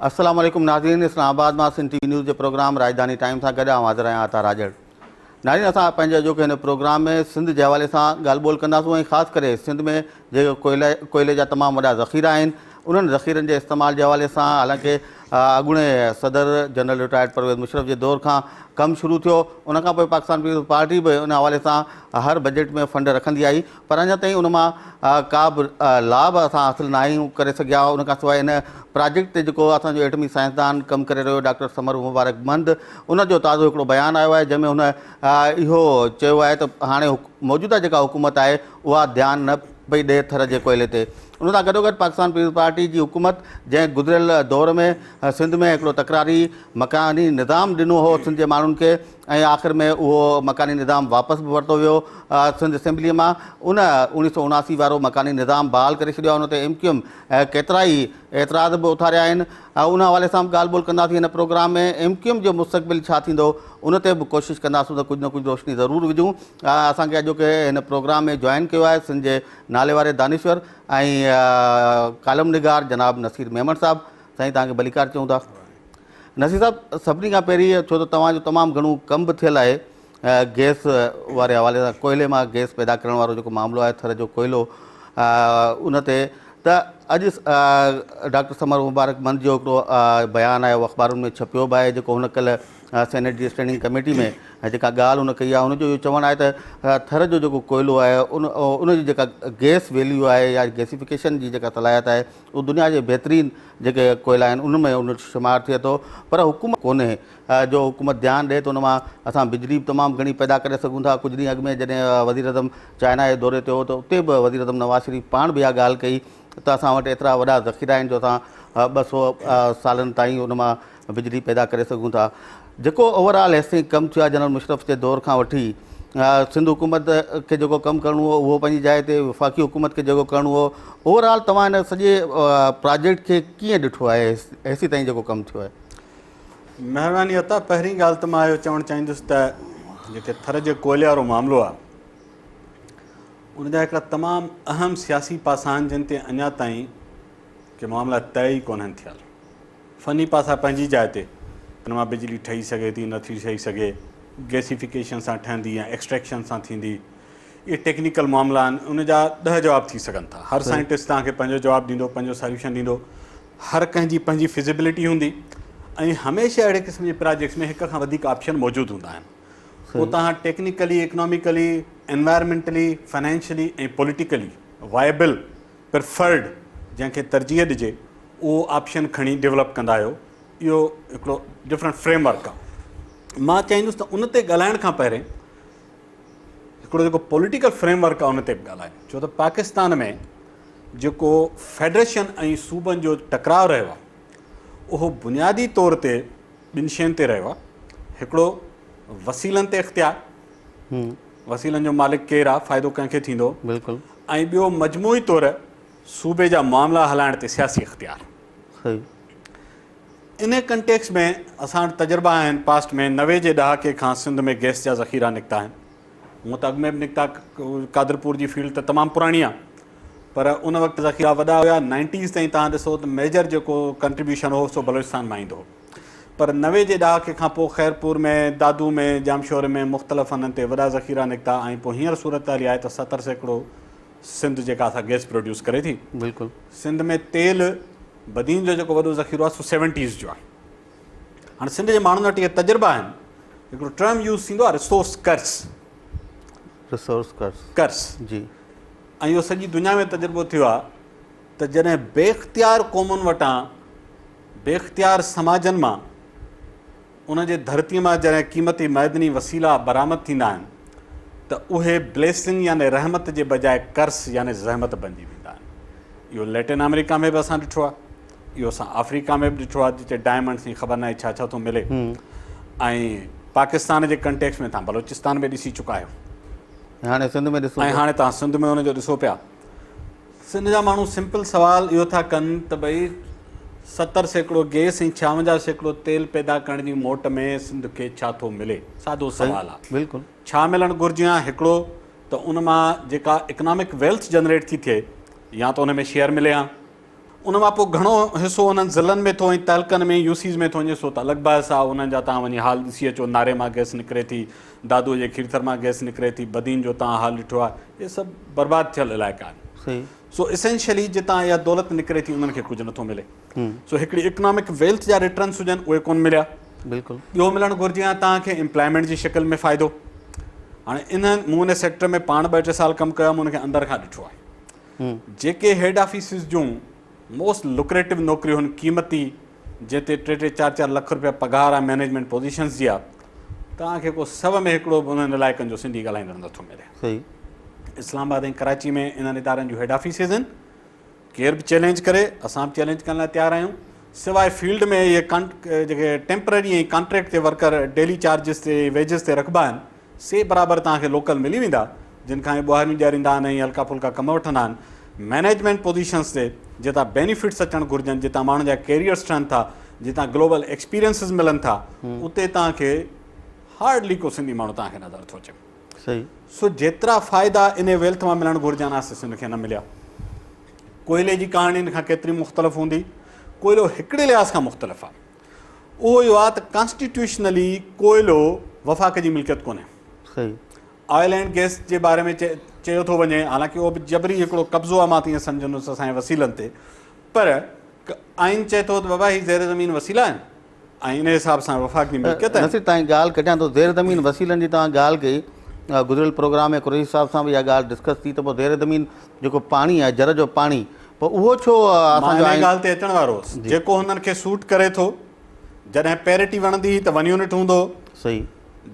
السلام عليڪم ناظرين اسلام آباد مان سنڌ ٽي وي نيوز جي پروگرام راڄڌاني ٽائيم سان گڏ آئون حاضر آهيان عطا راڄڙ. ناظرين اسان پنهنجي اڄوڪي هن پروگرام ۾ سنڌ جي حوالي سان ڳالهه ٻولهه ڪنداسون ۽ خاص ڪري سنڌ ۾ جيڪي ڪوئلي ڪوئلي جا تمام وڏا ذخيرا آهن انهن ذخيرن جي استعمال جي حوالي سان حالانڪه اڳوڻي صدر جنرل رٽائرڊ پرويز مشرف جي دور کان ڪم شروع ٿيو ان کان پوء پاڪستان پيپلز پارٽي به ان حوالي سان هر بجيٽ ۾ فنڊ رکندي آئي پر اڃا تائين ان مان ڪا به لاڀ اسان حاصل نه آهيون ڪري سگهيا ان کان سواء ان پراجيڪٽ تي جيڪو اسان جو ايٽمي سائنسدان ڪم ڪري رهيو ڊاڪٽر ثمر مبارڪ مند ان جو تازو هڪڙو بيان آيو آهي جنهن ۾ هن اهو چيو آهي ته هاڻي موجوده جيڪا حڪومت آهي اها ڌيان نه پئي ڏئي ٿر جي ڪوئلي تي ان سان گڏوگڏ پاڪستان پيپلز پارٽي جي حڪومت جنهن گذريل دور ۾ سنڌ ۾ هڪڙو تڪراري مڪاني نظام ڏنو هو سنڌ جي ماڻهن کي ۽ آخر ۾ اهو مڪاني نظام واپس به ورتو ويو. سنڌ اسيمبليء مان ان اوڻيهه سئو اڻاسي وارو مڪاني نظام بحال ڪري ڇڏيو آهي. ان تي ايم ڪيو ايم ڪيترائي اعتراض به اٿاريا آهن. ان حوالي سان به ڳالهه ٻولهه ڪنداسين هن پروگرام ۾. ايم ڪيو ايم جو مستقبل ڇا ٿيندو ان تي به ڪوشش ڪنداسون ته ڪجهه نه ڪجهه روشني ضرور وجهون. اسان کي اڄوڪي هن پروگرام ۾ جوائن ڪيو آهي سنڌ جي ناليواري دانشور ۽ ڪالم نگار جناب نصير ميمڻ صاحب. سائين توهان کي ڀليڪار چئون ٿا. نصير صاحب سڀني کان پهرين ڇو ته توهان جو تمام گهڻو ڪم به ٿيل آهي گئس واري حوالي سان ڪوئلي مان گئس پيدا ڪرڻ وارو جيڪو معاملو آهي ٿر جو ڪوئلو ان تي ته اڄ ڊاڪٽر ثمر مبارڪ مند جو هڪڙو بيان آيو اخبارن ۾ ڇپيو به آهي جيڪو هن ڪلهه سينيٽ جي اسٽينڊنگ ڪميٽي ۾ جيڪا ڳالهه هن ڪئي آهي ان جو اهو چوڻ آهي ته ٿر جو جيڪو ڪوئلو آهي ان ان جي جيڪا گئس ويليو آهي يا گئسيفڪيشن جي جيڪا صلاحيت آهي اهو دنيا جي بهترين جيڪي ڪوئلا آهن انهن ۾ ان جو شمار ٿئي ٿو پر حڪومت ڪونهي جو حڪومت ڌيان ڏئي ته ان مان اسان بجلي به تمام گهڻي پيدا ڪري سگهون ٿا ڪجهه ڏينهن اڳ ۾ جڏهن وزيراعظم چائنا جي دوري تي هو ته اتي به وزيراعظم نواز شريف پاڻ به اها ڳالهه ڪئي ته اسان وٽ ايترا وڏا ذخيرا آهن جو اسان 200 سالن تائين ان مان بجلي پيدا ڪري سگهون ٿا. جيڪو اوور آل هيستائين ڪم ٿيو آهي جنرل مشرف جي دور کان وٺي سنڌ حڪومت کي جيڪو ڪم ڪرڻو هو اهو پنهنجي جاء تي وفاقي حڪومت کي جيڪو ڪرڻو هو اوور آل توهان هن سڄي پراجيڪٽ کي ڪيئن ڏٺو آهي هيسي تائين جيڪو ڪم ٿيو آهي. مهرباني عطا پهرين ڳالهه ته مان اهو چوڻ چاهيندس ته جيڪي ٿر جي ڪوئلي وارو معاملو آهي ان جا هڪڙا تمام اهم سياسي پاسا آهن جن تي اڃا تائين ڪي معاملا طئي ئي ڪونهن ٿيل. فني پاسا پنهنجي جاء تي، ان مان بجلي ٺهي سگهي ٿي نه ٿي ٺهي سگهي، گئسيفڪيشن سان ٺهندي يا ايڪسٽريڪشن سان ٿيندي، اهي ٽيڪنيڪل معاملا آهن، ان جا ڏهه جواب ٿي سگهن ٿا، هر سائنٽسٽ توهان کي پنهنجو جواب ڏيندو، پنهنجو سوليوشن ڏيندو، هر ڪنهن جي پنهنجي فزيبلٽي هوندي ۽ هميشه اهڙي قسم جي پراجيڪٽس ۾ هڪ کان وڌيڪ آپشن موجود هوندا آهن، پوء توهان technically, economically, environmentally, financially ۽ politically viable preferred جنهن کي ترجيح ڏجي اهو آپشن کڻي ڊولپ ڪندا آهيو اهو هڪڙو ڊفرنٽ فريم ورڪ آهي مان چاهيندس ته ان تي ڳالهائڻ کان پهرين هڪڙو جيڪو پوليٽيڪل فريم ورڪ آهي ان تي به ڳالهايون ڇو ته پاڪستان ۾ جيڪو فيڊريشن ۽ صوبن جو ٽڪراء رهيو آهي اهو بنيادي طور تي ٻن شين تي رهيو آهي هڪڙو وسيلن تي اختيار وسيلن جو مالڪ ڪير آ، فائدو ڪنهن کي ٿيندو؟ بلڪل. ۽ ٻيو مجموعي طور صوبي جا معاملا هلائڻ تي سياسي اختيار. صحيح. انهي ڪنٽيڪس ۾ اسان وٽ تجربا آهن پاسٽ ۾ 90 جي ڏهاڪي کان سنڌ ۾ گئس جا ذخيرا نڪتا آهن. هونء ته اڳ ۾ به نڪتا قادرپور جي فيلڊ ته تمام پراڻي آ پر ان وقت ذخيرا وڏا هيا نائنٽيز تائين توهان ڏسو ته ميجر جيڪو ڪنٽريبيوشن هو سو بلوچستان مان ايندو هو. پر 90 جي ڏهاڪي کان پوء خيرپور ۾، دادو ۾، ڄامشوري ۾ مختلف هنڌن تي وڏا ذخيرا نڪتا ۽ پوء هينئر صورتحال اها آهي ته 70% سنڌ جيڪا سا گئس پروڊيوس ڪري ٿي. بلڪل. سنڌ ۾ تيل بدين جو جيڪو وڏو ذخيرو آهي سو سيونٽيز جو آهي. هاڻي سنڌ جي ماڻهن وٽ اهي تجربا آهن. هڪڙو ٽرم يوز ٿيندو آهي ريسورس ڪرس. ريسورس ڪرس. ڪرس. جي. ۽ اهو سڄي دنيا ۾ تجربو ٿيو آهي ته جڏهن بي اختيار قومن وٽان بي اختيار سماجن مان ان جي ڌرتيء مان جڏهن قيمتي معدني وسيلا برآمد ٿيندا آهن ته اهي بليسنگ يعني رحمت جي بجاء ڪرس يعني زحمت بنجي ويندا آهن. اهو ليٽن آمريڪا ۾ به اسان ڏٺو آهي، اهو اسان آفريڪا ۾ به ڏٺو آهي جتي ڊائمنڊس ۽ خبر ناهي ڇا ڇا ٿو ملي ۽ پاڪستان جي ڪنٽيڪس ۾ توهان بلوچستان ۾ ڏسي چڪا آهيو ۽ هاڻي سنڌ ۾ ڏسون ۽ هاڻي توهان سنڌ ۾ ان جو ڏسو پيا. سنڌ جا ماڻهو سمپل سوال اهو ٿا ڪن ته ڀئي 70% گئس ۽ 56% تيل پيدا ڪرڻ جي موٽ ۾ سنڌ کي ڇا ٿو ملي؟ سادو سوال آ. بلڪل. ڇا ملڻ گهرجي ها؟ هڪڙو ته ان مان جيڪا اڪنامڪ ويلٿ جنريٽ ٿي ٿئي يا ته ان ۾ شيئر ملي ها. ان مان پوء گهڻو حصو انهن ضلعن ۾ ٿو ۽ تعلقن ۾ يو سيز ۾ ٿو وڃي سو ته الڳ بحث آهي انهن جا توهان وڃي حال ڏسي اچو ناري مان گئس نڪري ٿي دادوء جي کيرٿر مان گئس نڪري ٿي بدين جو توهان حال ڏٺو آهي اهي سڀ برباد ٿيل علائقا آهن سو اسينشلي جتان اها دولت نڪري ٿي انهن کي ڪجهه نٿو ملي سو هڪڙي اڪنامڪ ويلٿ جا ريٽرنس هجن اهي ڪونه مليا بلڪل ٻيو ملڻ گهرجي ها توهان کي امپلائمينٽ جي شڪل ۾ فائدو هاڻي انهن مون ان سيڪٽر ۾ پاڻ ٻه ٽي سال ڪم ڪيو آهي مون ان کي اندر کان ڏٺو آهي جيڪي هيڊ آفيسز جون موسٽ لوڪريٽو نوڪريون هن قيمتي جنهن تي ٽي ٽي چار چار لک روپيا پگهار آهي مئنيجمينٽ پوزيشنز جي آهي توهان کي ڪو سو ۾ هڪڙو به انهن علائقن جو سنڌي ڳالهائيندڙ نٿو ملي. صحيح. اسلام آباد ۽ ڪراچي ۾ انهن ادارن جون هيڊ آفيسز آهن ڪير به چئلينج ڪري اسان به چئلينج ڪرڻ لاء تيار آهيون سواء فيلڊ ۾ اهي جيڪي ٽيمپرري ۽ ڪانٽريڪٽ تي ورڪر ڊيلي چارجز تي ويجز تي رکبا آهن سي برابر توهان کي لوڪل ملي ويندا، جن کان اهي ٻهاريون ڏياريندا آهن ۽ هلڪا ڦلڪا ڪم وٺندا آهن. مئنيجمينٽ پوزيشنز تي جتان بينيفٽس اچڻ گهرجن، جتان ماڻهن جا ڪيريئرز ٺهن ٿا، جتان گلوبل ايڪسپيرينسز ملن ٿا، اتي توهان کي هارڊلي ڪو سنڌي ماڻهو توهان کي نظر ٿو اچي. سو جيترا فائدا انهي ويلٿ مان ملڻ گهرجن ها سي سنڌ کي نه مليا. ڪوئلي جي ڪهاڻي ان کان ڪيتري مختلف هوندي؟ ڪوئلو هڪڙي لحاظ کان مختلف آهي. اهو اهو آهي ته ڪانسٽيٽيوشنلي ڪوئلو وفاق جي ملڪيت ڪونهي. صحيح. آئل اينڊ گئس جي باري ۾ چيو ٿو وڃي حالانڪه اهو به جبري هڪڙو قبضو آهي مان ته ائين سمجهندس اسان جي وسيلن تي پر آئين چئي ٿو ته بابا هي زير زمين وسيلا آهن ۽ ان حساب سان وفاق جي ملڪيت آهن. نصير تائين ڳالهه ڪڍيان ٿو زير زمين وسيلن جي توهان ڳالهه ڪئي گذريل پروگرام ۾ قريشي صاحب سان به اها ڳالهه ڊسڪس ٿي ته پوء زير زمين جيڪو پاڻي آهي جر جو پاڻي پوء اهو ڇو مان اسان جو انهيء آئين ڳالهه تي اچڻ وارو هوس. جيڪو هنن کي سوٽ ڪري ٿو. جڏهن پيرٽي وڻندي هئي ته ون يونٽ هوندو هو. صحيح.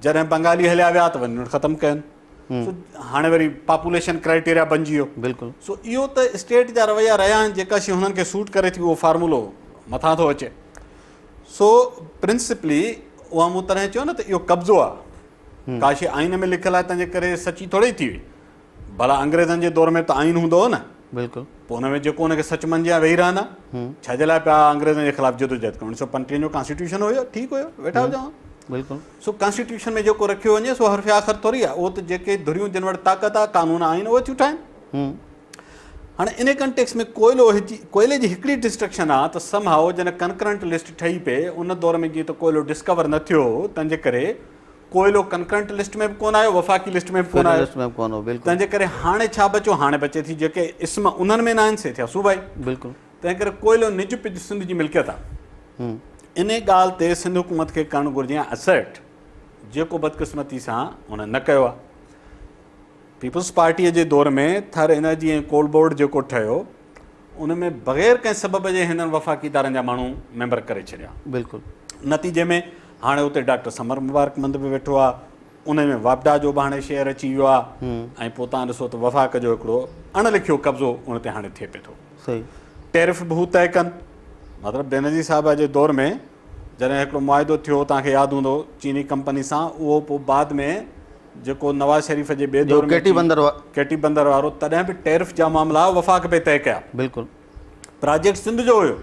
جڏهن بنگالي هليا ويا ته ون يونٽ ختم ڪين. سو هاڻي وري پاپوليشن ڪرائيٽيريا بنجي ويو. بلڪل. سو اهو ته اسٽيٽ جا رويا رهيا آهن جيڪا شيء هنن کي سوٽ ڪري ٿي اهو فارمولو مٿان ٿو اچي. سو پرنسپلي اها مون تڏهن چيو نه ته اهو قبضو آهي. ڪا شيء آئين ۾ لکيل آهي تنهن جي ڪري سچي ٿوري ٿي وئي. ڀلا انگريزن جي دور ۾ ته آئين هوندو هو نه؟ بلڪل. پوء ان ۾ جيڪو ان کي سچ مڃجي ها ويهي رهن ها. ڇا جي لاء پيا انگريزن جي خلاف جدوجهد ڪن؟ 1935 جو ڪانسٽيٽيوشن هيو، ٺيڪ هيو، ويٺا هجون ها. بلڪل. سو ڪانسٽيٽيوشن ۾ جيڪو رکيو وڃي سو حرف آخر ٿوري آهي. اهو ته جيڪي ڌريون جن وٽ طاقت آهي، قانون آئين اهي ٿيون ٺاهين. هاڻي ان ڪنٽيڪس ۾ ڪوئلو ڪوئلي جي هڪڙي ڊسٽرڪشن آهي ته سم هائو جڏهن ڪنڪرنٽ لسٽ ٺهي پئي ان دور ۾ جيئن ته ڪوئلو ڊسڪور نه ٿيو هو تنهن جي ڪري ڪوئلو ڪنڪرنٽ لسٽ ۾ به ڪونه آيو، وفاقي لسٽ ۾ به ڪونه آيو. لسٽ ۾ به ڪونه هو، بلڪل. تنهن جي ڪري هاڻي ڇا بچيو؟ هاڻي بچي ٿي جيڪي اسم انهن ۾ ناهن سي ٿيا صوبائي. بلڪل. تنهن ڪري ڪوئلو نج پج سنڌ جي ملڪيت آهي. انهي ڳالهه تي سنڌ حڪومت کي ڪرڻ گهرجي ها اسرٽ، جيڪو بدقسمتي سان هن نه ڪيو آهي. پيپلز پارٽيء جي دور ۾ ٿر انرجي ۽ ڪول بورڊ جيڪو ٺهيو، ان ۾ بغير ڪنهن سبب جي هنن وفاقي ادارن جا ماڻهو ميمبر ڪري ڇڏيا. بلڪل. نتيجي ۾ هاڻي اتي ڊاڪٽر ثمر مبارڪ مند به ويٺو آهي، ان ۾ واپڊا جو به هاڻي شيئر اچي ويو آهي ۽ پوء تان ڏسو ته وفاق جو هڪڙو اڻ لکيو قبضو ان تي هاڻي ٿئي پئي ٿو. صحيح. ٽيرف به هو طئي ڪن. مطلب بينظير صاحبه جي دور ۾ جڏهن هڪڙو معاهدو ٿيو توهان کي ياد هوندو چيني ڪمپني سان اهو پوء بعد ۾ جيڪو نواز شريف جي ٻئي دور ۾ ڪيٽي بندر ڪيٽي بندر وارو تڏهن به ٽيرف جا معاملا وفاق پئي طئي ڪيا. بلڪل. پراجيڪٽ سنڌ جو هيو.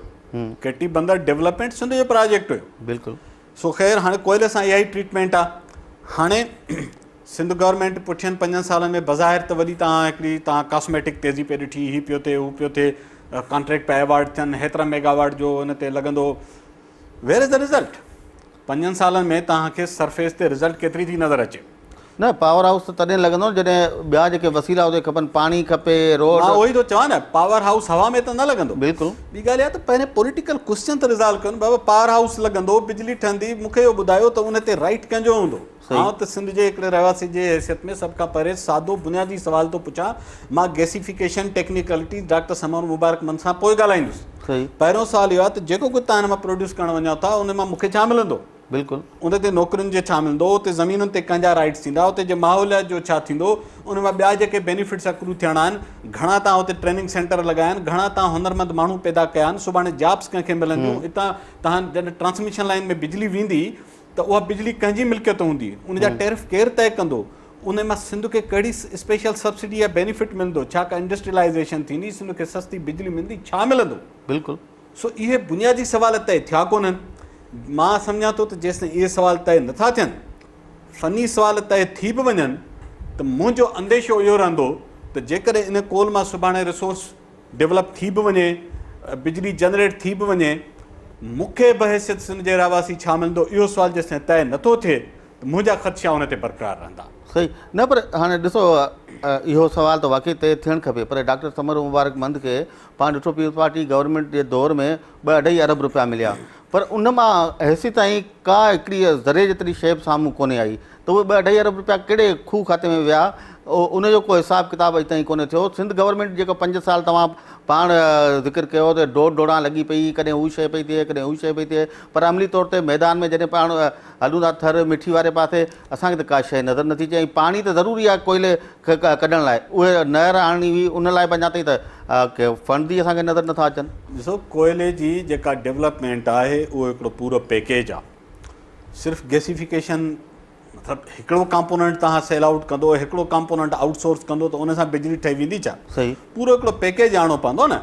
ڪيٽي بندر ڊولپمينٽ سنڌ جو پراجيڪٽ هيو. بلڪل. سو خير هاڻي ڪوئلي سان اها ئي ٽريٽمينٽ آ. هاڻي سنڌ گورنمينٽ پٺين پنجن سالن ۾ بظاهر ته وڏي تان هڪڙي تان ڪاسميٽڪ تيزي پئي ڏٺي هي پيو ٿئي هو پيو ٿئي ڪانٽريڪٽ پيا ايوارڊ ٿين هيترا ميگاواٽ جو ان تي لڳندو ويئر از the result پنجن سالن ۾ توهان کي سرفيس تي رزلٽ ڪيتري ٿي نظر اچي. نه پاور هائوس ته تڏهن لڳندو نه جڏهن ٻيا جيڪي وسيلا اتي کپن پاڻي کپي روڊ. مان اهو ئي ٿو چوان نه پاور هائوس هوا ۾ ته نه لڳندو. بلڪل. ٻي ڳالهه اها ته پهرين پوليٽيڪل ڪوسچن ته ريزالو ڪيو نه بابا پاور هائوس لڳندو بجلي ٺهندي مون کي اهو ٻڌايو ته ان تي رائيٽ ڪنهن جو هوندو. آئون ته سنڌ جي هڪڙي رهواسي جي حيثيت ۾ سڀ کان پهرين سادو بنيادي سوال ٿو پڇان، مان گئسيفڪيشن ٽيڪنيڪلٽيز ڊاڪٽر ثمر مبارڪ مند سان پوء ڳالهائيندس. پهريون سوال اهو آهي ته جيڪو ڪجهه توهان هن مان پروڊيوس ڪرڻ وڃو ٿا ان مان مون کي ڇا ملندو؟ بلڪل. ان تي نوڪرين جو ڇا ملندو؟ اتي زمينن تي ڪنهن جا رائيٽس ٿيندا؟ اتي جي ماحوليات جو ڇا ٿيندو؟ ان مان ٻيا جيڪي بينيفٽس اڪرو ٿيڻا آهن، گهڻا توهان اتي ٽريننگ سينٽر لڳايا آهن، گهڻا توهان هنرمند ماڻهو پيدا ڪيا آهن، سڀاڻي جابس ڪنهن کي ملنديون؟ اتان توهان جڏهن ٽرانسميشن لائين ۾ بجلي ويندي ته اها بجلي ڪنهن جي ملڪيت هوندي، ان جا ٽيرف ڪير طئي ڪندو، ان مان سنڌ کي ڪهڙي اسپيشل سبسڊي يا بينيفٽ ملندو، ڇا ڪا انڊسٽريلائيزيشن ٿيندي، سنڌ کي سستي بجلي ملندي، ڇا ملندو؟ بلڪل. سو اهي بنيادي سوال طئي ٿيا ڪونهن. مان سمجهان ٿو ته جيستائين اهي سوال طئي نٿا ٿين، فني سوال طئي ٿي به وڃن ته منهنجو انديشو اهو رهندو ته جيڪڏهن ان ڪول مان سڀاڻي ريسورس ڊولپ ٿي به وڃي، بجلي جنريٽ ٿي به وڃي مون کي بحيثيت سنڌ جي رهواسي ڇا ملندو اهو سوال جيستائين طئي نٿو ٿئي ته منهنجا خدشا ان تي برقرار رهندا. صحيح نه پر هاڻي ڏسو اهو سوال ته واقعي طئي ٿيڻ کپي پر ڊاڪٽر ثمر مبارڪ مند کي پاڻ ڏٺو پيپلز پارٽي گورنمينٽ جي دور ۾ ٻه اڍائي ارب روپيا مليا پر ان مان هيسيتائين ڪا هڪڙي ذري جيتري شيء به سامهون ڪونهي آئي ته اهي ٻه اڍائي ارب روپيا ڪهڙي کوهه کاتي ۾ ويا ان جو ڪو حساب ڪتاب اڄ تائين ڪونهي ٿيو. سنڌ گورنمينٽ جيڪو پنج سال توهان پاڻ ذڪر ڪيو ته ڊوڙ ڊوڙان لڳي پئي ڪڏهن هو شيء پئي ٿئي ڪڏهن هو شيء پئي ٿئي پر عملي طور تي ميدان ۾ جڏهن پاڻ هلون ٿا ٿر مٺي واري پاسي اسان کي ته ڪا شيء نظر نٿي اچي ۽ پاڻي ته ضروري آهي ڪوئلي کي ڪڍڻ لاء اهي نهر آڻڻي هئي ان لاء به اڃا تائين ته ڪي فنڊ ئي اسان کي نظر نٿا اچن. ڏسو ڪوئلي جي جيڪا ڊولپمينٽ آهي اهو هڪڙو پورو پيڪيج آهي صرف گيسيفڪيشن مطلب هڪڙو ڪمپوننٽ توهان سيل آئوٽ ڪندو هڪڙو ڪمپوننٽ آئوٽ سورس ڪندو ته ان سان بجلي ٺهي ويندي ڇا؟ صحيح. پورو هڪڙو پيڪيج آڻڻو پوندو نه.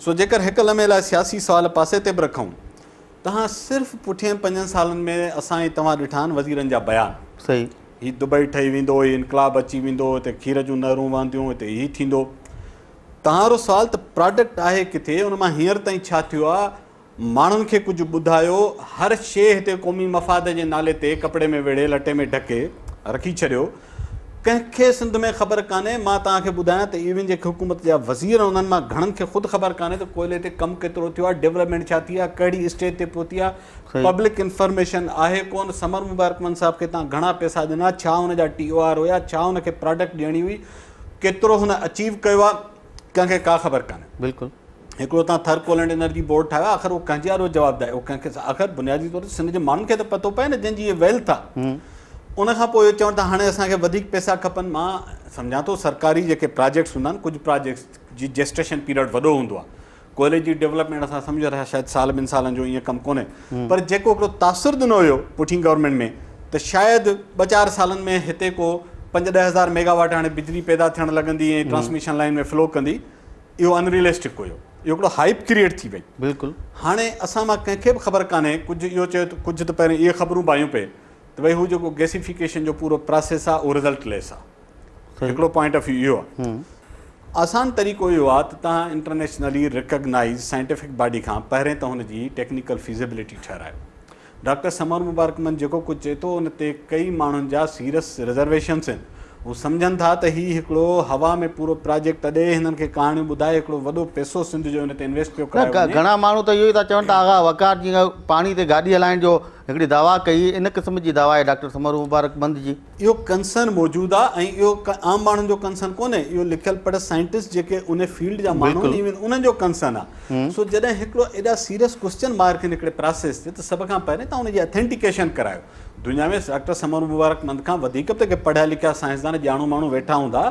سو جيڪر هڪ لمحي لاء سياسي سوال پاسي تي به رکون توهان صرف پٺين پنجن سالن ۾ اسان ۽ توهان ڏٺا آهن وزيرن جا بيان. صحيح. هي دبئي ٺهي ويندو هي انقلاب اچي ويندو هتي کير جون نهرون وهنديون هتي هي ٿيندو. توهان وارو سوال ته پراڊڪٽ آهي ڪٿي ان مان هينئر تائين ڇا ٿيو آهي ماڻهن کي ڪجهه ٻڌايو، هر شيء هتي قومي مفاد جي نالي تي ڪپڙي ۾ ويڙهي لٽي ۾ ڍڪي رکي ڇڏيو. ڪنهن کي سنڌ ۾ خبر ڪانهي، مان توهان کي ٻڌايان ته ايون جيڪي حڪومت جا وزير آهن انهن مان گهڻن کي خود خبر ڪانهي ته ڪوئلي تي ڪم ڪيترو ٿيو آهي، ڊولپمينٽ ڇا ٿي آهي، ڪهڙي اسٽيج تي پهتي آهي، پبلڪ انفارميشن آهي ڪونه، ثمر مبارڪ مند صاحب کي توهان گهڻا پئسا ڏنا، ڇا ان جا ٽي او آر هيا، ڇا ان کي پراڊڪٽ ڏيڻي هئي، ڪيترو هن اچيو ڪيو آهي، ڪنهن کي ڪا خبر ڪانهي. بلڪل. هڪڙو تان Thar coal and energy board ٺاهيو آهي آخر اهو ڪنهن جي آڏو جوابده آهي اهو ڪنهن کي آخر بنيادي طور تي سنڌ جي ماڻهن کي ته پتو پئي نه جن جي هي ويلٿ آهي ان کان پوء اهو چون ٿا هاڻي اسان کي وڌيڪ پئسا کپن مان سمجهان ٿو سرڪاري جيڪي پراجيڪٽس هوندا آهن ڪجهه پراجيڪٽس جي جيسٽيشن پيريڊ وڏو هوندو آهي ڪوئلي جي ڊولپمينٽ اسان سمجهون ٿا شايد سال ٻن سالن جو ائين ڪم ڪونهي پر جيڪو هڪڙو تاثر ڏنو ويو پٺين گورنمينٽ ۾ ته شايد ٻه چار سالن ۾ هتي ڪو پنج ڏهه هزار ميگاواٽ هاڻي بجلي پيدا ٿيڻ لڳندي ۽ ٽرانسميشن لائن ۾ فلو ڪندي اهو ان ريئلسٽڪ هيو. اهو هڪڙو هائپ ڪريئيٽ ٿي وئي. بلڪل. هاڻي اسان مان ڪنهن کي به خبر ڪانهي، ڪجهه اهو چيو ته ڪجهه ته پهرين اهي خبرون به آيون پئي ته ڀئي هو جيڪو گيسيفڪيشن جو پورو پراسيس آهي اهو رزلٽ ليس آهي. هڪڙو پوائنٽ آف ويو اهو آهي. آسان طريقو اهو آهي ته توهان انٽرنيشنلي ريڪگنائيز سائنٽيفڪ باڊي کان پهرين ته هن جي ٽيڪنيڪل فيزيبلٽي ٺهرايو. ڊاڪٽر ثمر مبارڪ مند جيڪو ڪجهه چئي ٿو ان تي ڪئي ماڻهن جا سيرس رزرويشنس آهن. هو سمجهن ٿا ته هي هڪڙو هوا ۾ پورو پراجيڪٽ اڏي هنن کي ڪهاڻيون ٻڌائي هڪڙو وڏو پئسو سنڌ جو ان تي انويسٽ پيو نه ڪرايو وڃي. گهڻا ماڻهو ته اهو ئي ٿا چون ته آغا وقار جيئن پاڻي تي گاڏي هلائڻ جو هڪڙي دعويٰ ڪئي ان قسم جي دعويٰ آهي ڊاڪٽر ثمر مبارڪ مند جي. اهو ڪنسرن موجود آهي ۽ اهو عام ماڻهن جو ڪنسرن ڪونهي اهو لکيل پڙهيل سائنٽسٽ جيڪي ان فيلڊ جا ماڻهو آهن ايون انهن جو ڪنسرن آهي سو جڏهن هڪڙو ايڏا سيريس ڪوسچن مارڪ آهن هڪڙي پراسيس تي ته سڀ کان پهرين توهان ان جي اٿينٽيڪيشن ڪرايو دنيا ۾ ڊاڪٽر ثمر مبارڪ مند کان وڌيڪ به ته ڪي پڙهيا لکيا سائنسدان ڄاڻو ماڻهو ويٺا هوندا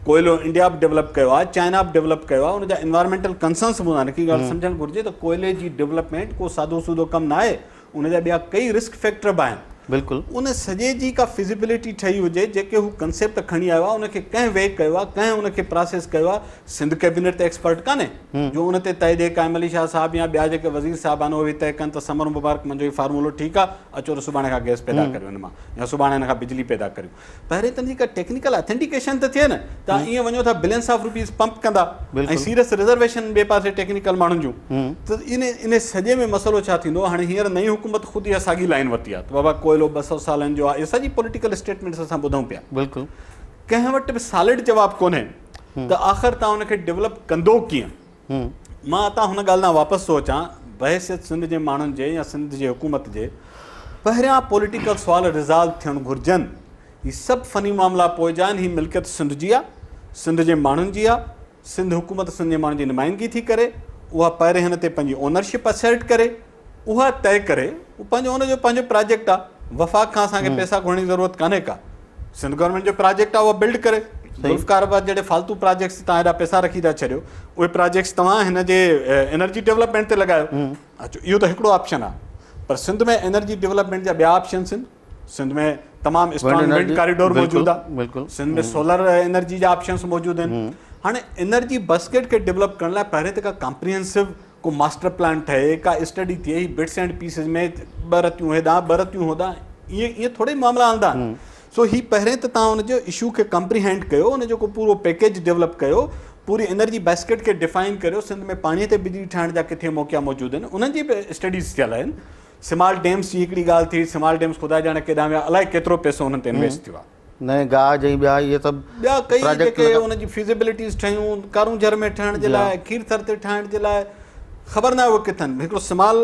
ڪوئلو انڊيا به ڊولپ ڪيو آهي چائنا به ڊولپ ڪيو آهي ان جا انوائرمينٽل ڪنسرنس به هوندا آهن هڪڙي ڳالهه سمجهڻ گهرجي ته ڪوئلي جي ڊولپمينٽ ڪو سادو سودو ڪم ناهي ان جا ٻيا ڪئي رسڪ فيڪٽر به آهن. بلڪل. ان سڄي جي ڪا فزيبلٽي ٺهي هجي، جيڪي هو ڪنسيپٽ کڻي آيو آهي ان کي ڪنهن ويڪ ڪيو آهي، ڪنهن ان کي پراسيس ڪيو آهي، سنڌ ڪيبينيٽ ته ايڪسپرٽ ڪانهي جو ان تي طئي ڏئي قائم علي شاهه صاحب يا ٻيا جيڪي وزير صاحب آهن اهي به طئي ڪن ته ثمر مبارڪ منهنجو هي فارمولو ٺيڪ آهي اچو ته سڀاڻي کان گئس پيدا ڪريون ان مان يا سڀاڻي ان کان بجلي پيدا ڪريون. پهرين ته ان جي ڪا ٽيڪنيڪل اٿينٽيڪيشن ته ٿئي نه توهان ائين وڃو ٿا بلينس آف روپيز پمپ ڪندا ۽ سيريس رزرويشن ٻئي پاسي ٽيڪنيڪل ماڻهن جون ته ان ان سڄي ۾ مسئلو ڇا ٿيندو هاڻي هينئر نئين حڪومت خود اها ساڳي لائن ورتي آهي ته بابا ڪوئلو 200 سالن جو آهي اها سڄي پوليٽيڪل اسٽيٽمينٽس اسان ٻڌون پيا بلڪل ڪنهن وٽ به سالڊ جواب ڪونهي ته آخر توهان ان کي ڊولپ ڪندو ڪيئن مان اتان هن ڳالهه ڏانهن واپس ٿو اچان، بحيثيت سنڌ جي ماڻهن جي يا سنڌ جي حڪومت جي پهريان پوليٽيڪل سوال ريزالو ٿيڻ گهرجن. هي سڀ فني معاملا پوء جا آهن، هي ملڪيت سنڌ جي آ، سنڌ جي ماڻهن جي آ، سنڌ حڪومت سنڌ جي ماڻهن جي نمائندگي ٿي ڪري، اها پهرين هن تي پنهنجي اونرشپ اسرٽ ڪري، اها طئي ڪري هو پنهنجو ان جو پنهنجو پراجيڪٽ آ وفاق کان اسان کي پئسا گهرڻ جي ضرورت ڪانهي ڪا سنڌ گورنمينٽ جو پراجيڪٽ آ اها بلڊ ڪري ذوالفقار آباد جهڙي فالتو پراجيڪٽس تان ايڏا پئسا رکي ٿا ڇڏيو اهي پراجيڪٽس توهان هن جي انرجي ڊولپمينٽ تي لڳايو اچو اهو ته هڪڙو آپشن آ پر سنڌ ۾ انرجي ڊولپمينٽ جا ٻيا آپشنس آهن سنڌ ۾ تمام اسٽرانگ ونڊ ڪاريڊور موجود آ سنڌ ۾ سولر انرجي جا آپشنس موجود آهن هاڻي انرجي بسڪيٽ کي ڊولپ ڪرڻ لاء پهرين ته ڪا ڪمپريهنسو ڪو ماسٽر پلان ٺهي، ڪا اسٽڊي ٿئي، هي بٽس اينڊ پيسز ۾ ٻه رتيون هيڏانهن ٻه رتيون هوڏانهن ائين ائين ٿوري معاملا هلندا آهن. سو هي پهرين ته توهان ان جو اشو کي ڪمپريهينڊ ڪيو، ان جو ڪو پورو پيڪيج ڊولپ ڪيو، پوري انرجي بيسڪيٽ کي ڊفائن ڪريو، سنڌ ۾ پاڻي تي بجلي ٺاهڻ جا ڪٿي موقعا موجود آهن، انهن جي به اسٽڊيز ٿيل آهن. سمال ڊيمز جي هڪڙي ڳالهه ٿي، سمال ڊيمز خدا ڄاڻي ڪيڏانهن ويا، الائي ڪيترو پئسو انهن تي انويسٽ ٿيو آهي. نئين گاج ۽ ٻيا اهي سڀ ٻيا ڪئي جيڪي ان جي فيزيبلٽيز ٺهيون ڪارونجهر ۾ ٺهڻ جي لاء، کيرٿر تي ٺاهڻ جي لاء، خبر ناهي اهي ڪٿن. هڪڙو سمال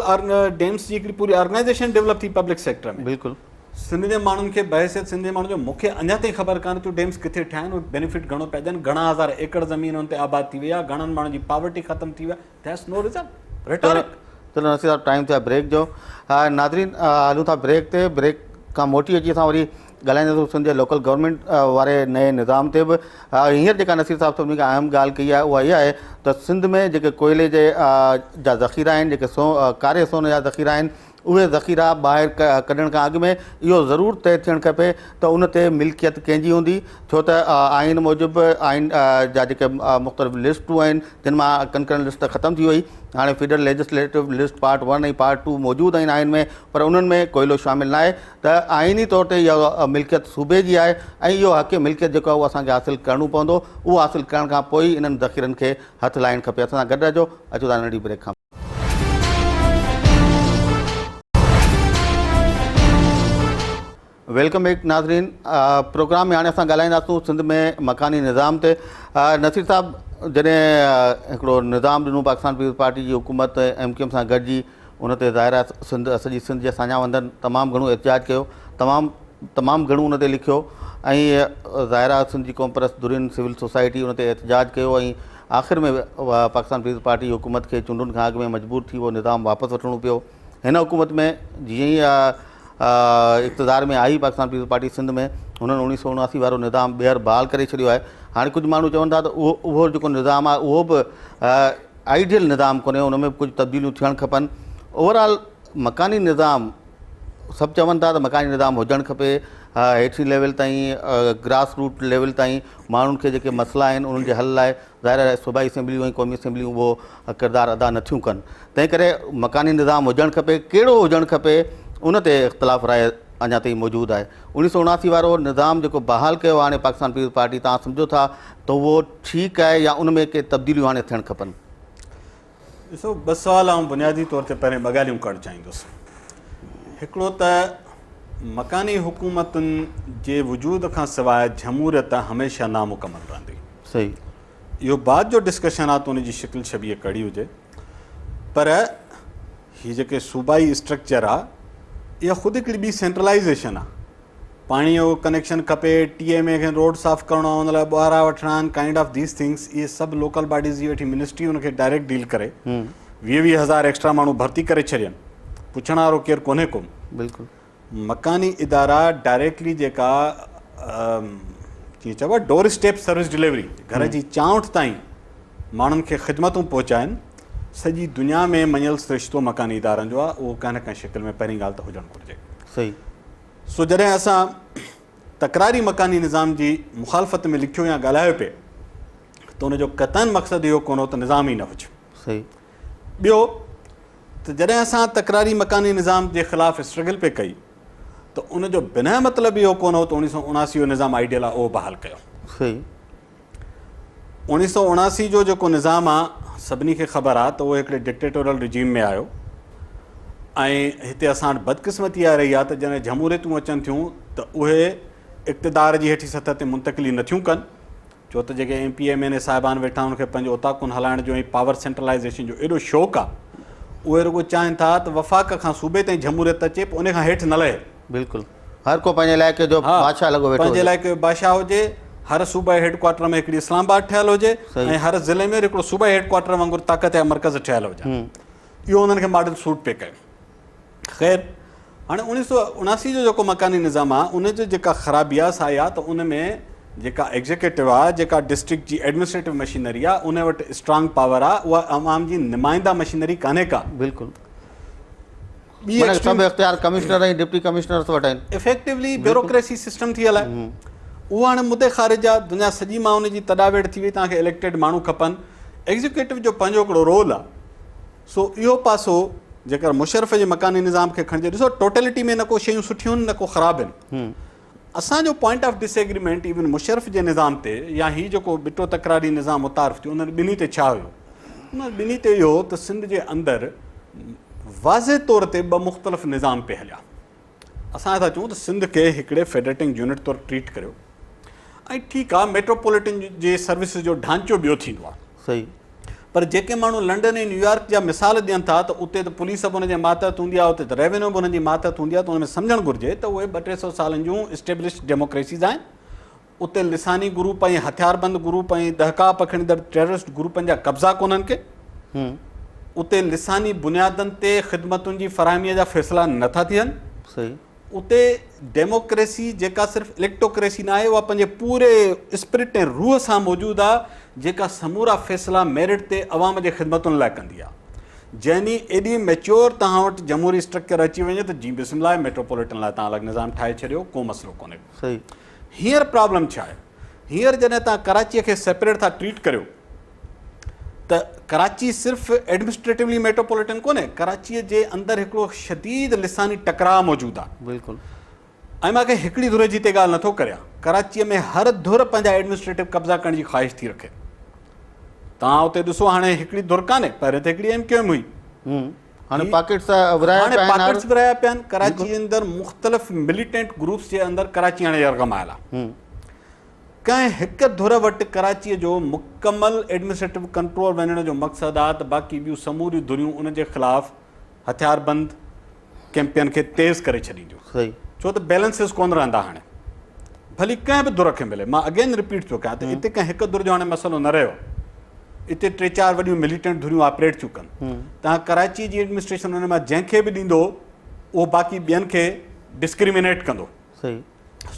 ڊيمز جي هڪڙي پوري آرگنائيزيشن ڊولپ ٿي پبلڪ سيڪٽر ۾. بلڪل. سنڌ جي ماڻهن کي بحيثيت سنڌ جي ماڻهن جو مون کي اڃا تائين خبر ڪانه ته ڊيمز ڪٿي ٺهيا آهن، اهي بينيفٽ گهڻو پيا ڏين، گهڻا هزار ايڪڙ زمين ان تي آباد ٿي وئي آهي، گهڻن ماڻهن جي پاورٽي ختم ٿي وئي آهي، that's no result, rhetoric. چلو نصير صاحب ٽائيم ٿيو آهي بريڪ جو، ناظرين هلون ٿا بريڪ تي، بريڪ کان موٽي اچي اسان وري ڳالهائينداسون سنڌ جي لوڪل گورنمينٽ واري نئين نظام تي به. هينئر جيڪا نصير صاحب سڀني کان اهم ڳالهه ڪئي آهي اها اها آهي ته سنڌ ۾ جيڪي ڪوئلي جي جا ذخيرا آهن، جيڪي سو ڪاري سون جا ذخيرا آهن، اهي ذخيرا ٻاهر ڪڍڻ کان اڳ ۾ اهو ضرور طئي ٿيڻ کپي ته ان تي ملڪيت ڪنهن جي هوندي ڇو ته آئين موجب آئين جا جيڪي مختلف لسٽون آهن جن مان ڪنڪرنٽ لسٽ ته ختم ٿي وئي هاڻي federal legislative list part one ۽ part two موجود آهن آئين ۾ پر انهن ۾ ڪوئلو شامل ناهي ته آئيني طور تي اها ملڪيت صوبي جي آهي ۽ اهو حق ملڪيت جيڪو آهي اهو اسان کي حاصل ڪرڻو پوندو اهو حاصل ڪرڻ کان پوء ئي انهن ذخيرن کي هٿ لائڻ کپي اسان سان گڏ رهجو اچو ٿا ننڍي بريڪ کان welcome back ناظرين پروگرام ۾ هاڻي اسان ڳالهائينداسون سنڌ ۾ مڪاني نظام تي نصير صاحب جڏهن هڪڙو نظام ڏنو پاڪستان پيپلز پارٽي جي حڪومت ايم ڪيو ايم سان گڏجي ان تي ظاهر آهي سنڌ سڄي سنڌ جي ساڃاهه وندن تمام گهڻو احتجاج ڪيو تمام تمام گهڻو ان تي لکيو ۽ ظاهر آهي سنڌ جي قومپرست ڌرين سول سوسائٽي ان تي احتجاج ڪيو ۽ آخر ۾ پاڪستان پيپلز پارٽي جي حڪومت کي چونڊن کان اڳ ۾ مجبور ٿي اهو نظام واپس وٺڻو پيو. هن حڪومت ۾ جيئن ئي اقتدار ۾ آئي پاڪستان پيپلز پارٽي سنڌ ۾ هنن اوڻيهه سو اڻاسي وارو نظام ٻيهر بحال ڪري ڇڏيو آهي. هاڻي ڪجهه ماڻهو چون ٿا ته اهو اهو جيڪو نظام آهي اهو به آئيڊيل نظام ڪونهي ان ۾ به ڪجهه تبديليون ٿيڻ کپن. اوور آل مڪاني نظام سڀ چون ٿا ته مڪاني نظام هجڻ کپي هيٺين ليول تائين گراس روٽ ليول تائين ماڻهن کي جيڪي مسئلا آهن انهن جي حل لاء ظاهر آهي صوبائي اسيمبليون ۽ قومي اسيمبليون اهو ڪردار ادا نٿيون ڪن تنهن ڪري مڪاني نظام هجڻ کپي ڪهڙو هجڻ کپي ان تي اختلاف راء اڃا تائين موجود آهي اوڻيهه سو اڻاسي وارو نظام جيڪو بحال ڪيو هاڻي پاڪستان پيپلز پارٽي توهان سمجهو ٿا ته اهو ٺيڪ آهي يا ان ۾ ڪي تبديليون هاڻي ٿيڻ کپن؟ ڏسو ٻه سوال آئون بنيادي طور تي پهرين ٻه ڳالهيون ڪرڻ چاهيندس. هڪڙو ته مڪاني حڪومتن جي وجود کان سواء جمهوريت هميشه نامڪمل رهندي. صحيح. اهو بعد جو ڊسڪشن آ ته ان جي شڪل شبيهه ڪهڙي هجي پر هي جيڪي صوبائي اسٽرڪچر آ اها خود هڪڙي ٻي سينٽرلائيزيشن آ. پاڻي جو ڪنيڪشن کپي، ٽي ايم اي کي روڊ صاف ڪرڻو آهي ان لاء ٻهارا وٺڻا آهن ڪائنڊ آف these things اهي سڀ لوڪل باڊيز جي ويٺي منسٽري ان کي ڊائريڪٽ ڊيل ڪري 20 20 هزار ايڪسٽرا ماڻهو ڀرتي ڪري ڇڏين پڇڻ وارو ڪير ڪونهي ڪو. بلڪل. مڪاني ادارا ڊائريڪٽلي جيڪا جيئن چئبو آهي ڊور اسٽيپ سروس ڊليوري گهر جي چانئٺ تائين ماڻهن کي خدمتون پهچائن سڄي دنيا ۾ مڃيل سرشتو مڪاني ادارن جو آهي اهو ڪنهن نه ڪنهن شڪل ۾ پهرين ڳالهه ته هجڻ گهرجي. صحيح. سو جڏهن اسان تڪراري مڪاني نظام جي مخالفت ۾ لکيو يا ڳالهايو پئي ته ان جو قطعاً مقصد اهو ڪونه هو ته نظام ئي نه هجي. صحيح. ٻيو ته جڏهن اسان تڪراري مڪاني نظام جي خلاف اسٽرگل پئي ڪئي ته ان جو بنهه مطلب اهو ڪونه هو ته اوڻيهه سؤ اڻاسي جو نظام آئيڊيل آهي اهو بحال ڪيو. صحيح. 1979 جو جيڪو نظام آ سڀني کي خبر آ ته اهو هڪڙي ڊڪٽيٽورل رجيم ۾ آيو ۽ هتي اسان وٽ بدقسمتي اها رهي آ ته جڏهن جمهوريتون اچن ٿيون ته اهي اقتدار جي هيٺين سطح تي منتقلي نٿيون ڪن ڇو ته جيڪي M P M N A صاحبان ويٺا آهن ان کي پنهنجو اوطاقن هلائڻ جو ۽ پاور سينٽرلائيزيشن جو ايڏو شوق آ اهي رڳو چاهين ٿا ته وفاق کان صوبي تائين جمهوريت اچي پوء ان کان هيٺ نه لهي. بلڪل هر ڪو پنهنجي علائقي جو بادشاهه لڳو ويٺو پنهنجي علائقي جو بادشاهه هجي، هر صوبائي هيڊ ڪوارٽر ۾ هڪڙي اسلام آباد ٺهيل هجي ۽ هر ضلعي ۾ هڪڙو صوبائي هيڊ ڪوارٽر وانگر طاقت جا مرڪز ٺهيل هجن. اهو انهن کي ماڊل سوٽ پئي ڪيو. خير هاڻي 1979 جو جيڪو مڪاني نظام آهي ان جي جيڪا خرابي آهي سا اها ته ان ۾ جيڪا ايگزيڪيٽو آهي جيڪا ڊسٽرڪٽ جي ايڊمنسٽريٽو مشينري آهي ان وٽ اسٽرانگ پاور آهي اها عوام جي نمائنده مشينري ڪانهي ڪا. بلڪل. ٻي معنيٰ سڀ اختيار ڪمشنر ۽ ڊپٽي ڪمشنرس وٽ آهن. افيڪٽولي بيوروڪريسي سسٽم ٿي هلائي. اهو هاڻي مدي خارج آهي، دنيا سڄي مان ان جي تڏا ويڙهه ٿي وئي، توهان کي اليڪٽيڊ ماڻهو کپن، ايگزيڪيوٽو جو پنهنجو هڪڙو رول آهي. سو اهو پاسو جيڪر مشرف جي مڪاني نظام کي کڻجي، ڏسو ٽوٽلٽي ۾ نه ڪو شيون سٺيون آهن نه ڪو خراب آهن. اسان جو point of disagreement even Musharraf جي نظام تي يا هي جيڪو ٻٽو تڪراري نظام متعارف ٿيو انهن ٻنهي تي ڇا هيو؟ انهن ٻنهي تي اهو هو ته سنڌ جي اندر واضح طور تي ٻه مختلف نظام پئي هليا. اسان ٿا چئون ته سنڌ کي هڪڙي فيڊريٽنگ يونٽ طور ٽريٽ ڪريو ۽ ٺيڪ آ ميٽروپوليٽن جي سروسز جو ڍانچو ٻيو ٿيندو آ. صحيح. پر جيڪي ماڻهو لنڊن ۽ نيويارڪ جا مثال ڏين ٿا ته اتي ته پوليس به انهن جي ماتحت هوندي آ اتي ته ريونيو به انهن جي ماتحت هوندي آ ته ان ۾ سمجهڻ گهرجي ته اهي ٻه ٽي سئو سالن جون اسٽيبلشڊ ڊيموڪريسيز آهن اتي لساني گروپ ۽ هٿياربند گروپ ۽ دهڪاء پکيڙيندڙ ٽيررسٽ گروپن جا قبضا ڪونهن ڪي. اتي لساني بنيادن تي خدمتن جي فراهميء جا فيصلا نه ٿا ٿين. اتي ڊيموڪريسي جيڪا صرف اليڪٽوڪريسي ناهي اها پنهنجي پوري اسپرٽ ۽ روح سان موجود آهي جيڪا سمورا فيصلا ميرٽ تي عوام جي خدمتن لاء ڪندي آهي. جنهن ڏينهن ايڏي ميچوئر توهان وٽ جمهوري اسٽرڪچر اچي وڃي ته جي بسم الله ميٽروپوليٽن لاء توهان الڳ نظام ٺاهي ڇڏيو ڪو مسئلو ڪونهي. هينئر پرابلم ڇا آهي؟ هينئر جڏهن توهان ڪراچيء کي سيپريٽ ٿا ٽريٽ ڪريو ته ڪراچي صرف ايڊمنسٽريٽولي ميٽروپوليٽن ڪونهي، ڪراچيء جي اندر هڪڙو شديد لساني ٽڪراء موجود آهي. بلڪل. ۽ مان ڪنهن هڪڙي ڌر جي هتي ڳالهه نٿو ڪريان، ڪراچيء ۾ هر ڌر پنهنجا ايڊمنسٽريٽو قبضا ڪرڻ جي خواهش ٿي رکي. توهان اتي ڏسو هاڻي هڪڙي ڌر ڪانهي، پهرين ته هڪڙي ايم ڪيو ايم هئي. هاڻي پاڪيٽس ورهايا پيا آهن. هاڻي پاڪيٽس ورهايا پيا آهن. ڪراچي جي اندر مختلف مليٽنٽ گروپس جي اندر ڪراچي هاڻي يرغمال آهي. ڪنهن هڪ ڌر وٽ ڪراچي جو مڪمل ايڊمنسٽريٽو ڪنٽرول وڃڻ جو مقصد آهي ته باقي ٻيون سموريون ڌريون ان جي خلاف هٿياربند ڪيمپين کي تيز ڪري ڇڏينديون. ڇو ته بيلنسز ڪونه رهندا هاڻي ڀلي ڪنهن به ڌر کي ملي. مان اگين رپيٽ ٿو ڪيان ته اتي ڪنهن هڪ ڌر جو هاڻي مسئلو نه رهيو آهي. اتي ٽي چار وڏيون مليٽنٽ ڌريون آپريٽ ٿيون ڪن. توهان ڪراچي جي ايڊمنسٽريشن ان مان جنهن کي به ڏيندو اهو باقي ٻين کي ڊسڪريمينيٽ ڪندو.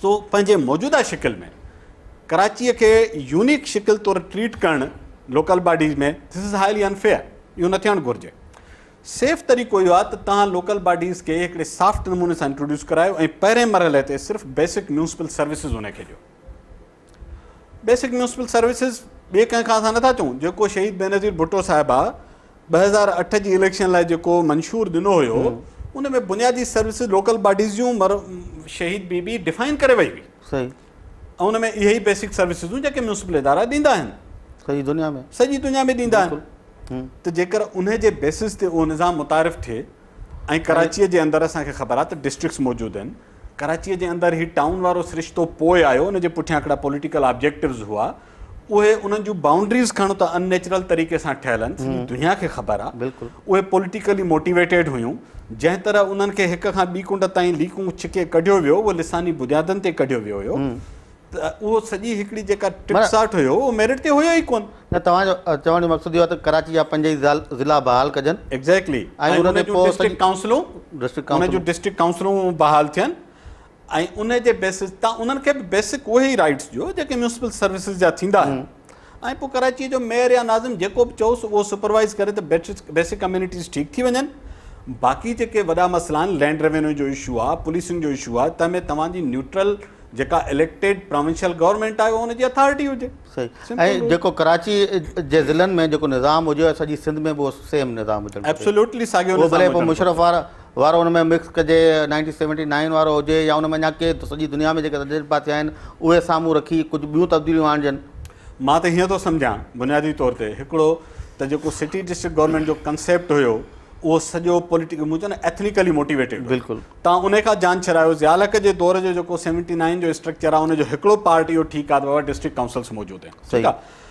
سو پنهنجي موجوده شڪل ۾ ڪراچيء کي يونيڪ شڪل طور ٽريٽ ڪرڻ local bodies ۾ this is highly unfair اهو نه ٿيڻ گهرجي. سيف طريقو اهو آهي ته توهان لوڪل باڊيز کي هڪڙي سافٽ نموني سان انٽروڊيوس ڪرايو ۽ پهرين مرحلي تي صرف بيسڪ ميونسپل سروسز ان کي ڏيو. بيسڪ ميونسپل سروسز ٻئي ڪنهن کان اسان نٿا چئون جيڪو شهيد بينظير ڀٽو صاحبه 2008 جي اليڪشن لاء جيڪو منشور ڏنو هيو ان ۾ بنيادي سروسز لوڪل باڊيز جون شهيد بي بي ڊفائن ڪري وئي هئي صحيح ۽ ان ۾ اهي ئي بيسڪ سروسز هيون جيڪي ميونسپل ادارا ڏيندا آهن سڄي دنيا ۾ سڄي دنيا ۾ ڏيندا آهن ته جيڪر ان جي بيسس تي اهو نظام متعارف ٿئي ۽ ڪراچيء جي اندر اسان کي خبر آهي ته ڊسٽرڪٽس موجود آهن. ڪراچيء جي اندر هي ٽائون وارو سرشتو پوء آيو، ان جي پٺيان هڪڙا پوليٽيڪل آبجيڪٽوز هئا. اهي انهن جون بائونڊريز کڻو ته ان نيچرل طريقي سان ٺهيل آهن، سڄي دنيا کي خبر آهي. اهي پوليٽيڪلي موٽيويٽيڊ هيون. جنهن طرح انهن کي هڪ کان ٻي ڪنڊ تائين ليڪون ڇڪي ڪڍيو ويو، اهو لساني بنيادن تي ڪڍيو ويو هيو. ته اهو سڄي هڪڙي جيڪا ٽڪساٽ هيو اهو ميرٽ تي هيو ئي ڪونه. نه توهان جو چوڻ جو مقصد اهو آهي ته ڪراچي جا پنج ئي ضلعا بحال ڪجن. ايگزيڪٽلي ۽ ان جون ڊسٽرڪٽ ڪائونسلون ڊسٽرڪٽ ان جون ڊسٽرڪٽ ڪائونسلون بحال ٿين ۽ ان جي بيسس تان انهن کي به بيسڪ اهي ئي رائٽس ڏيو جيڪي ميونسپل سروسز جا ٿيندا آهن ۽ پوء ڪراچي جو ميئر يا ناظم جيڪو به چئوس اهو سپروائز ڪري ته بيسڪ ڪميونٽيز ٺيڪ ٿي وڃن باقي جيڪي وڏا مسئلا آهن لينڊ ريونيو جو اشو آهي پوليسنگ جو اشو آهي تنهن ۾ توهان جي نيوٽرل جيڪا اليڪٽيڊ پراونشل گورنمينٽ آهي ان جي اٿارٽي هجي. صحيح ۽ جيڪو ڪراچي جي ضلعن ۾ جيڪو نظام هجي سڄي سنڌ ۾ به اهو سيم نظام هجڻ گهرجي. ايبسولوٽلي ساڳيو نظام هجڻ گهرجي. مشرف وارا وارو ان ۾ مڪس ڪجي 1979 وارو هجي يا ان ۾ اڃا ڪي سڄي دنيا ۾ جيڪي تجربا ٿيا آهن اهي سامهون رکي ڪجهه ٻيون تبديليون آڻجن. مان ته هيئن ٿو سمجهان بنيادي طور تي هڪڙو ته جيڪو سٽي ڊسٽرڪٽ گورنمينٽ جو ڪنسيپٽ هيو اهو سڄو پوليٽيڪل مون چيو نه ايٿنيڪلي موٽيويٽيڊ هيو. بلڪل. تان انهي کان جان ڇڏايو. ضياء الحق جي دور جو جيڪو سيونٽي نائين جو اسٽرڪچر آهي ان جو هڪڙو پارٽ اهو ٺيڪ آهي ته بابا ڊسٽرڪٽ ڪائونسلس موجود آهن ٺيڪ آهي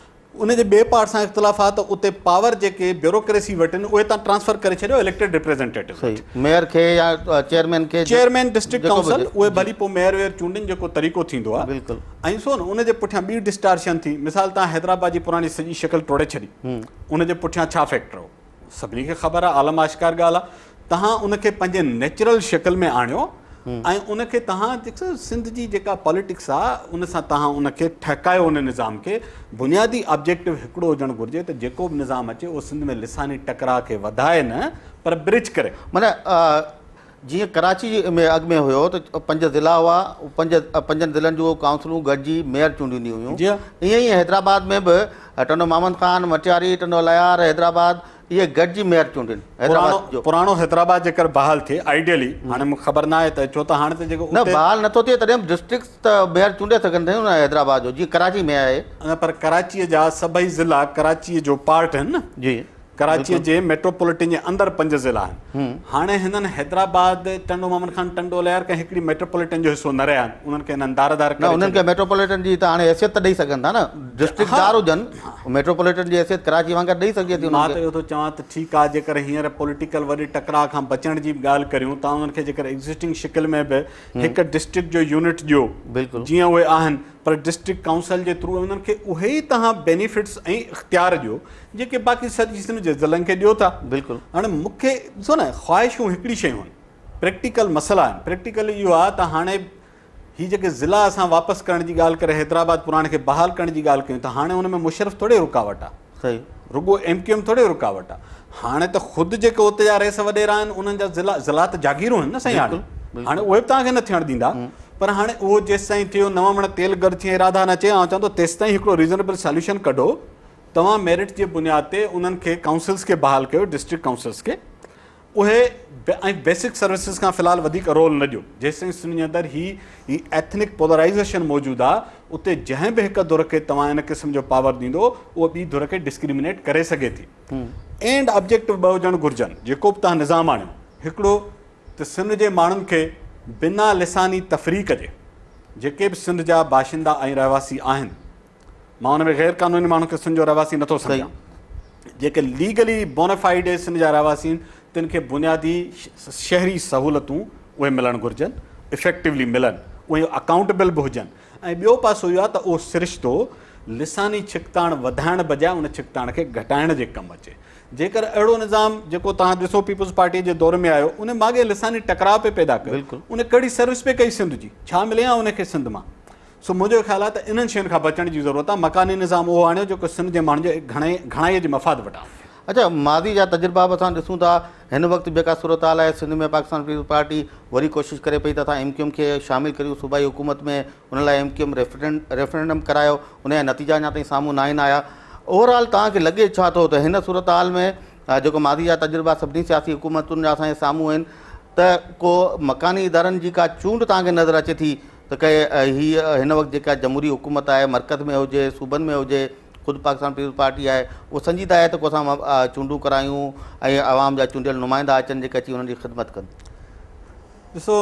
ان جي ٻئي پارٽ سان اختلاف آهي ته اتي پاور جيڪي بيوروڪريسي وٽ آهن اهي تان ٽرانسفر ڪري ڇڏيو اليڪٽيڊ ريپريزنٽيٽو وٽ. ميئر کي يا چيئرمين کي چيئرمين ڊسٽرڪٽ ڪائونسل اهي ڀلي پوء ميئر ويئر چونڊين جيڪو طريقو ٿيندو آهي بلڪل ۽ سو نه ان جي پٺيان ٻي ڊسٽارشن ٿي مثال تان حيدرآباد جي پراڻي سڄي شڪل ٽوڙي ڇڏي ان جي پٺيان ڇا فيڪٽر هو سڀني کي خبر آهي عالم آشڪار ڳالهه آهي تهان ان کي پنهنجي نيچرل شڪل ۾ آڻيو ۽ ان کي تهان ڏسو سنڌ جي جيڪا پاليٽڪس آ ان سان تهان ان کي ٺهڪايو ان نظام کي بنيادي آبجيڪٽو هڪڙو هجڻ گهرجي ته جيڪو به نظام اچي اهو سنڌ ۾ لساني ٽڪراء کي وڌائي نه پر برج ڪري. معنيٰ جيئن ڪراچي ۾ اڳ ۾ هيو ته پنج ضلعا هئا پنج پنجن ضلعن جون ڪائونسلون گڏجي ميئر چونڊينديون هيون جي ها. ائين ئي حيدرآباد ۾ به ٽنڊو محمد خان، مٽياري، ٽنڊو الهيار، حيدرآباد اهي گڏجي ميئر چونڊين حيدرآباد جو. پراڻو حيدرآباد جيڪر بحال ٿئي آئيڊيلي هاڻي مونکي خبر ناهي ته ڇو ته هاڻي ته جيڪو نه بحال نٿو ٿئي تڏهن به ڊسٽرڪٽس ته ميئر چونڊي سگهن ٿيون نه حيدرآباد جو جيئن ڪراچي ۾ آهي. نه پر ڪراچيء جا سڀئي ضلعا ڪراچيء جو پارٽ آهن نه. جي. ڪراچيء جي ميٽروپوليٽن جي اندر پنج ضلعا آهن. هاڻي هنن حيدرآباد، ٽنڊو محمد خان، ٽنڊو الهيار ڪنهن هڪڙي ميٽروپوليٽن جو حصو نه رهيا آهن. انهن کي هنن ڌار ڌار نه ڪري انهن ڇڏيو. کي ميٽروپوليٽن جي ته هاڻي حيثيت ته ڏئي سگهن ٿا نه. ڊسٽرڪٽ ڌار هجن، ميٽروپوليٽن جي حيثيت ڪراچي وانگر ڏئي سگهجي ٿي مان انهن ته کي. اهو ٿو چوان ته ٺيڪ آهي جيڪر هينئر پوليٽيڪل وڏي ٽڪراء کان بچڻ جي به ڳالهه ڪريون ته انهن کي جيڪر ايگزسٽنگ شڪل ۾ به هڪ ڊسٽرڪٽ جو يونٽ ڏيو جيئن اهي آهن پر ڊسٽرڪٽ ڪائونسل جي ٿرو انهن کي اهي ئي توهان بينيفٽس ۽ اختيار ڏيو جيڪي باقي سڄي سنڌ جي ضلعن کي ڏيو ٿا. بلڪل. هاڻي مون کي ڏسو نه خواهشون هڪڙي شيون آهن پريڪٽيڪل مسئلا آهن پريڪٽيڪل اهو آهي ته هاڻي هي جيڪي ضلعا اسان واپس ڪرڻ جي ڳالهه ڪري حيدرآباد پراڻي کي بحال ڪرڻ جي ڳالهه ڪيون ته هاڻي ان ۾ مشرف ٿوري رڪاوٽ آهي صحيح. رڳو ايم ڪيو ايم ٿوري رڪاوٽ آهي هاڻي ته خود جيڪي اتي جا رئيس وڏيرا آهن انهن جا ضلعا ضلعا ته جاگيرون آهن نه سائين هاڻي هاڻي اهي به توهان کي نه ٿيڻ ڏيندا پر هاڻي اهو جيستائين ٿيو نو مڻ تيل گڏ ٿئي راڌا نه چئي آئون چوان ٿو تيستائين هڪڙو ريزنيبل ساليوشن ڪڍو توهان ميرٽ جي بنياد تي انهن کي ڪائونسلز کي بحال ڪيو ڊسٽرڪٽ ڪائونسلز کي اهي ۽ بيسڪ سروسز کان في الحال وڌيڪ رول نه ڏيو جيستائين سنڌ جي اندر هي هي ايٿنڪ پولرائيزيشن موجود آ اتي جنهن به هڪ ڌر کي توهان ان قسم جو پاور ڏيندو اهو ٻي ڌر کي ڊسڪريمنيٽ ڪري سگهي ٿي اينڊ آبجيڪٽو ٻه هجڻ گهرجن جيڪو به توهان نظام آڻيو هڪڙو ته سنڌ جي ماڻهن کي بنا لساني تفريق جي جيڪي به سنڌ جا باشندا ۽ رهواسي آهن مان ان ۾ غير قانوني ماڻهن کي سنڌ جو رهواسي نٿو سمجهان جيڪي ليگلي بونافائيڊ سنڌ جا رهواسي آهن تن کي بنيادي شهري سهولتون اهي ملڻ گهرجن افيڪٽولي ملن اهي اڪائونٽبل به هجن ۽ ٻيو پاسو اهو آهي ته اهو سرشتو لساني ڇڪتاڻ وڌائڻ بجاء ان ڇڪتاڻ کي گهٽائڻ جي ڪم اچي جيڪر اهڙو نظام جيڪو توهان ڏسو پيپلز پارٽي جي دور ۾ آيو ان ماڳهين لساني ٽڪراء پئي پيدا ڪيو ان ڪهڙي سروس پئي ڪئي سنڌ جي ڇا ملي ها ان کي سنڌ مان سو منهنجو خيال آهي ته انهن شين کان بچڻ جي ضرورت آهي، مڪاني نظام اهو آڻيو جيڪو سنڌ جي ماڻهن جي گهڻي گهڻائي جي مفاد وٽان هجي. اڇا ماضي جا تجربا به اسان ڏسون ٿا، هن وقت جيڪا صورتحال آهي سنڌ ۾ پاڪستان پيپلز پارٽي وري ڪوشش ڪري پئي ته اسان ايم ڪيو ايم کي شامل ڪريون صوبائي حڪومت ۾ ان لاء ايم ڪيو ايم ريفرنڊم ڪرايو ان جا نتيجا اڃا تائين سامهون ناهن آيا اوور آل توهان کي لڳي ڇا ٿو ته هن صورتحال ۾ جيڪو ماضي جا تجربا سڀني سياسي حڪومتن جا اسان جي سامهون آهن ته ڪو مڪاني ادارن جي ڪا چونڊ توهان کي نظر اچي ٿي ته ڪي هي هن وقت جيڪا جمهوري حڪومت آهي مرڪز ۾ هجي صوبن ۾ هجي خود پاڪستان پيپلز پارٽي آهي اهو سنجيده آهي ته ڪو اسان چونڊون ڪرايون ۽ عوام جا چونڊيل نمائندا اچن جيڪي اچي انهن جي خدمت ڪن. ڏسو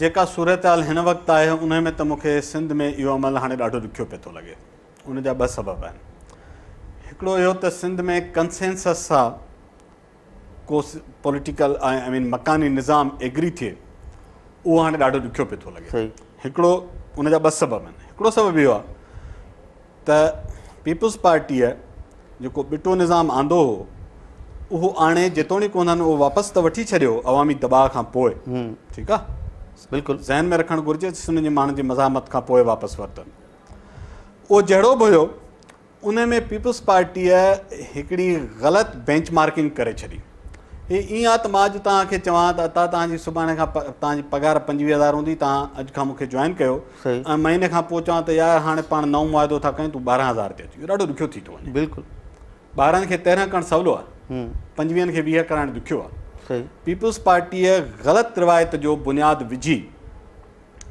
جيڪا صورتحال هن وقت آهي انهي ۾ ته مون کي سنڌ ۾ اهو عمل هاڻي ڏاڍو ڏکيو پيو ٿو لڳي ان جا ٻه سبب آهن هڪڙو اهو ته سنڌ ۾ ڪنسينسس سان ڪو پوليٽيڪل I مين مڪاني نظام ايگري ٿئي اهو هاڻي ڏاڍو ڏکيو پيو ٿو لڳي هڪڙو ان جا ٻه سبب آهن هڪڙو سبب اهو آهي ته پيپلز پارٽيء جيڪو ٻٽو نظام آندو هو اهو آڻي جيتوڻيڪ انهن اهو واپس ته وٺي ڇڏيو عوامي دٻاء کان پوء ٺيڪ آهي بلڪل ذهن ۾ رکڻ گهرجي سنڌ جي ماڻهن جي مزاحمت کان پوء واپس ورتن اهو جهڙو به هيو ان ۾ پيپلز پارٽيء هڪڙي غلط بينچ مارڪنگ ڪري ڇڏي. هي ائين آ ته مان اڄ توهان کي چوان ته عطا توهان جي سڀاڻي کان توهان جي پگهار 25 هزار هوندي توهان اڄ کان مون کي جوائن ڪيو ۽ مهيني کان پوء چوان ته يار هاڻي پاڻ نئون معاهدو ٿا ڪيون تون 12 هزار تي اچ اهو ڏاڍو ڏکيو ٿي ٿو وڃي. بلڪل. 12 کي 13 ڪرڻ سولو آ پنجويهن کي 20 ڪرائڻ ڏکيو آ. پيپلز پارٽيء غلط روايت جو بنياد وجهي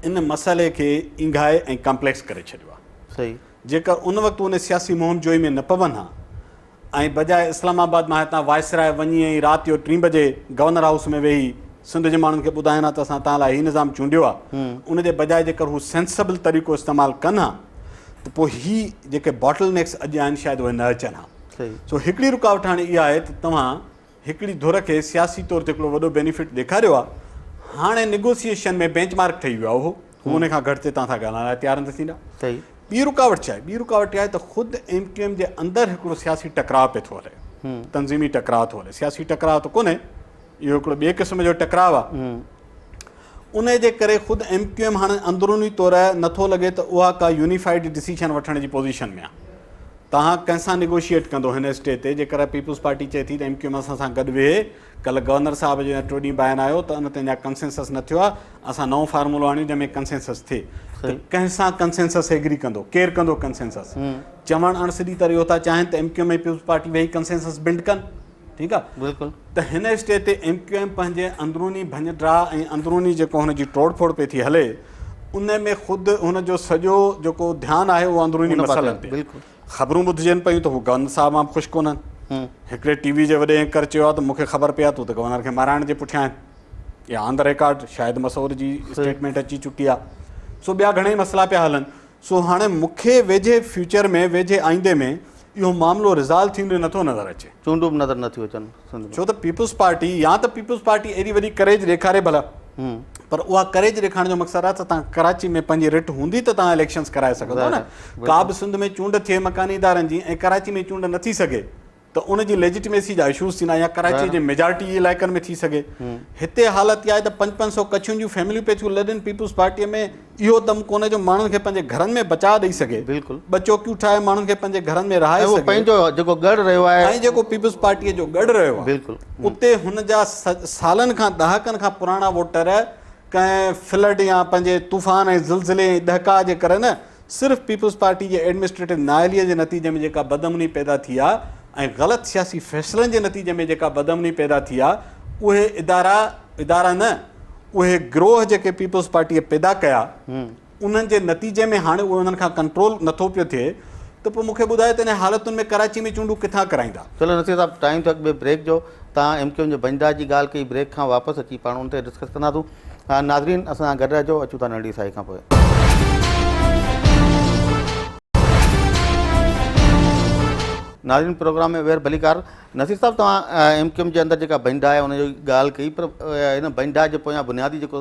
ان مسئلي کي اينگهائي ۽ ڪامپليڪس ڪري ڇڏيو آ. جيڪر ان وقت ان سياسي مهم جوئي ۾ نه پون ها ۽ بجاء اسلام آباد مان هتان وائسراء وڃي ۽ رات جو ٽين بجي گورنر هائوس ۾ ويهي سنڌ جي ماڻهن کي ٻڌائين ها ته اسان توهان لاء هي نظام چونڊيو آهي ان جي بجاء جيڪر هو سينسبل طريقو استعمال ڪن ها ته پوء هي جيڪي باٽل نيڪس اڄ آهن شايد اهي نه اچن ها. سو هڪڙي رڪاوٽ هاڻي اها آهي ته توهان هڪڙي ڌر کي سياسي طور تي هڪڙو وڏو بينيفٽ ڏيکاريو آهي، هاڻي نيگوسيئيشن ۾ بينچ مارڪ ٺهي ويو آهي اهو هو ان کان گهٽ تي توهان سان ڳالهائڻ لاء تيار نه ٿيندا. ٻي رڪاوٽ ڇا آهي؟ ٻي رڪاوٽ اها آهي ته خود ايم ڪيو ايم جي اندر هڪڙو سياسي ٽڪراء پئي ٿو هلي، تنظيمي ٽڪراء ٿو هلي، سياسي ٽڪراء ته ڪونهي، اهو هڪڙو ٻئي قسم جو ٽڪراء آهي، ان جي ڪري خود ايم ڪيو ايم هاڻي اندروني طور نٿو لڳي ته اها ڪا يونيفائيڊ ڊسيشن وٺڻ جي پوزيشن ۾ آهي. توهان ڪنهن سان نيگوشيئيٽ ڪندو هن اسٽيج تي جيڪر پيپلز پارٽي چئي ٿي ته ايم ڪيو ايم اسان سان گڏ ويهي، ڪلهه گورنر صاحب جو يا ٽيون ڏينهن بيان آيو ته ان تي اڃا ڪنسينسس نه ٿيو آهي، اسان نئون فارمولو آڻيون جنهن ۾ ڪنسينسس ٿئي ته ڪنهن سان ڪنسينسس ايگري ڪندو، ڪير ڪندو ڪنسينسس؟ چوڻ اڻ سڌي طرح اهو ٿا چاهين ته M Q M ۽ peoples party ويهي ڪنسينسس بلڊ ڪن. ٺيڪ آ بلڪل. ته هن اسٽيج تي ايم ڪيو ايم پنهنجي اندروني ڀڃ ڊاهه ۽ اندروني جيڪو هن جي ٽوڙ ڦوڙ پئي ٿي هلي ان ۾ خود هن جو سڄو جيڪو ڌيان آهي اهو اندروني مسئلن تي. خبرون ٻڌجن پيون ته هو گورنر صاحب مان به خوش ڪونهن. هڪڙي ٽي وي جي وڏي اينڪر چيو آهي ته مون کي خبر پئي آهي ته هو ته گورنر کي مارائڻ جي پٺيان آهن. اها آن the record Shahid Masood جي اسٽيٽمينٽ اچي چڪي آهي. سو ٻيا گهڻئي مسئلا پيا هلن. سو هاڻي مون کي ويجهي فيوچر ۾ ويجهي آئيندي ۾ اهو معاملو ريزالو ٿيندي نٿو نظر اچي. چونڊون به نظر نٿيون اچن سنڌ ۾. ڇو ته پيپلز پارٽي يا ته پيپلز پارٽي ايڏي وڏي ڪريج ڏيکاري ڀلا پر اها ڪريج ڏيکارڻ جو مقصد آهي ته توهان ڪراچي ۾ پنهنجي رٽ هوندي ته توهان اليڪشنز ڪرائي سگهندو نه. ڪا به سنڌ ۾ چونڊ ٿئي مڪاني ادارن جي ۽ ڪراچي ۾ چونڊ نه ٿي سگهي ته ان جي ليجٽميسي جا اشوز ٿيندا يا ڪراچي جي ميجارٽي جي علائقن ۾ ٿي سگهي. هتي حالت اها آهي ته پنج پنج سو ڪڇين جون فيمليون پئي ٿيون لڏن پيپلز پارٽيء ۾ اهو دم ڪونهي جو ماڻهن کي پنهنجي گهرن ۾ بچاء ڏئي سگهي. بلڪل. ٻه چوڪيون ٺاهي ماڻهن کي پنهنجي گهرن ۾ رهائي ۽ اهو سگهي. پنهنجو جيڪو ڳڙهه رهيو آهي. ۽ جيڪو پيپلز پارٽيء جو ڳڙهه رهيو آهي. بلڪل. اتي هن جا سالن کان ڏهاڪن کان پراڻا ووٽر ڪنهن فلڊ يا پنهنجي طوفان ۽ زلزلي ۽ ڏهڪاء جي ڪري نه صرف پيپلز پارٽي جي ايڊمنسٽريٽو نااهليء جي نتيجي ۾ جيڪا بدامني پيدا ٿي آهي ۽ غلط سياسي فيصلن جي نتيجي ۾ جيڪا بدامني پيدا ٿي آهي اهي ادارا ادارا نه اهي گروهه جيڪي پيپلز پارٽيء پيدا ڪيا انهن جي نتيجي ۾ هاڻي اهي انهن کان ڪنٽرول نٿو پيو ٿئي ته پوء مون کي ٻڌايو ته انهن حالتن ۾ ڪراچي ۾ چونڊون ڪٿان ڪرائيندا؟ چلو نصير صاحب ٽائيم ٿيو اڳ ۾ بريڪ جو توهان ايم ڪيو ايم جي بنجا جي ڳالهه ڪئي بريڪ کان واپس اچي پاڻ ان تي ڊسڪس ڪنداسون ناظرين اسان سان گڏ رهجو اچون ٿا ننڍڙي ساهي کان پوء. ناظرين پروگرام ۾ وير ڀليڪار نصير صاحب توهان ايم ڪيو ايم جي اندر جيڪا بنڊا آهي ان جي ڳالهه ڪئي پر ان بنڊا جي پويان بنيادي جيڪو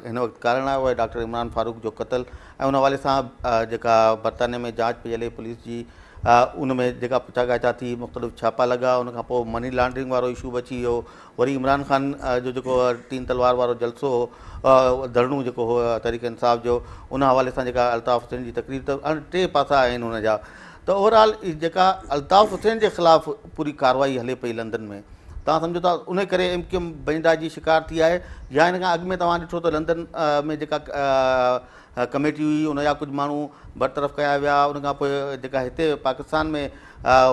هن وقت ڪارڻ آهي اهو آهي ڊاڪٽر عمران فاروق جو قتل ۽ ان حوالي سان جيڪا برطانيا ۾ جاچ پئي هلي پوليس جي ان ۾ جيڪا پڇا ڳاڇا ٿي مختلف ڇاپا لڳا ان کان پوء مني لانڊرنگ وارو اشو به اچي ويو وري عمران خان جو جيڪو تين تلوار وارو جلسو هو ڌرڻو جيڪو هو تحريڪ انصاف جو ان حوالي سان جيڪا الطاف حسين جي تقرير ته ٽي پاسا آهن ان جا ته اوور آل جيڪا الطاف حسين جي خلاف پوري ڪارروائي هلي پئي لندن ۾ توهان سمجهو ٿا ان ڪري ايم ڪيو ايم بنڊا جي شڪار ٿي آهي يا ان کان اڳ ۾ توهان ڏٺو ته لندن ۾ جيڪا ڪميٽي هئي ان جا ڪجهه ماڻهو برطرف ڪيا ويا ان کان پوء جيڪا هتي پاڪستان ۾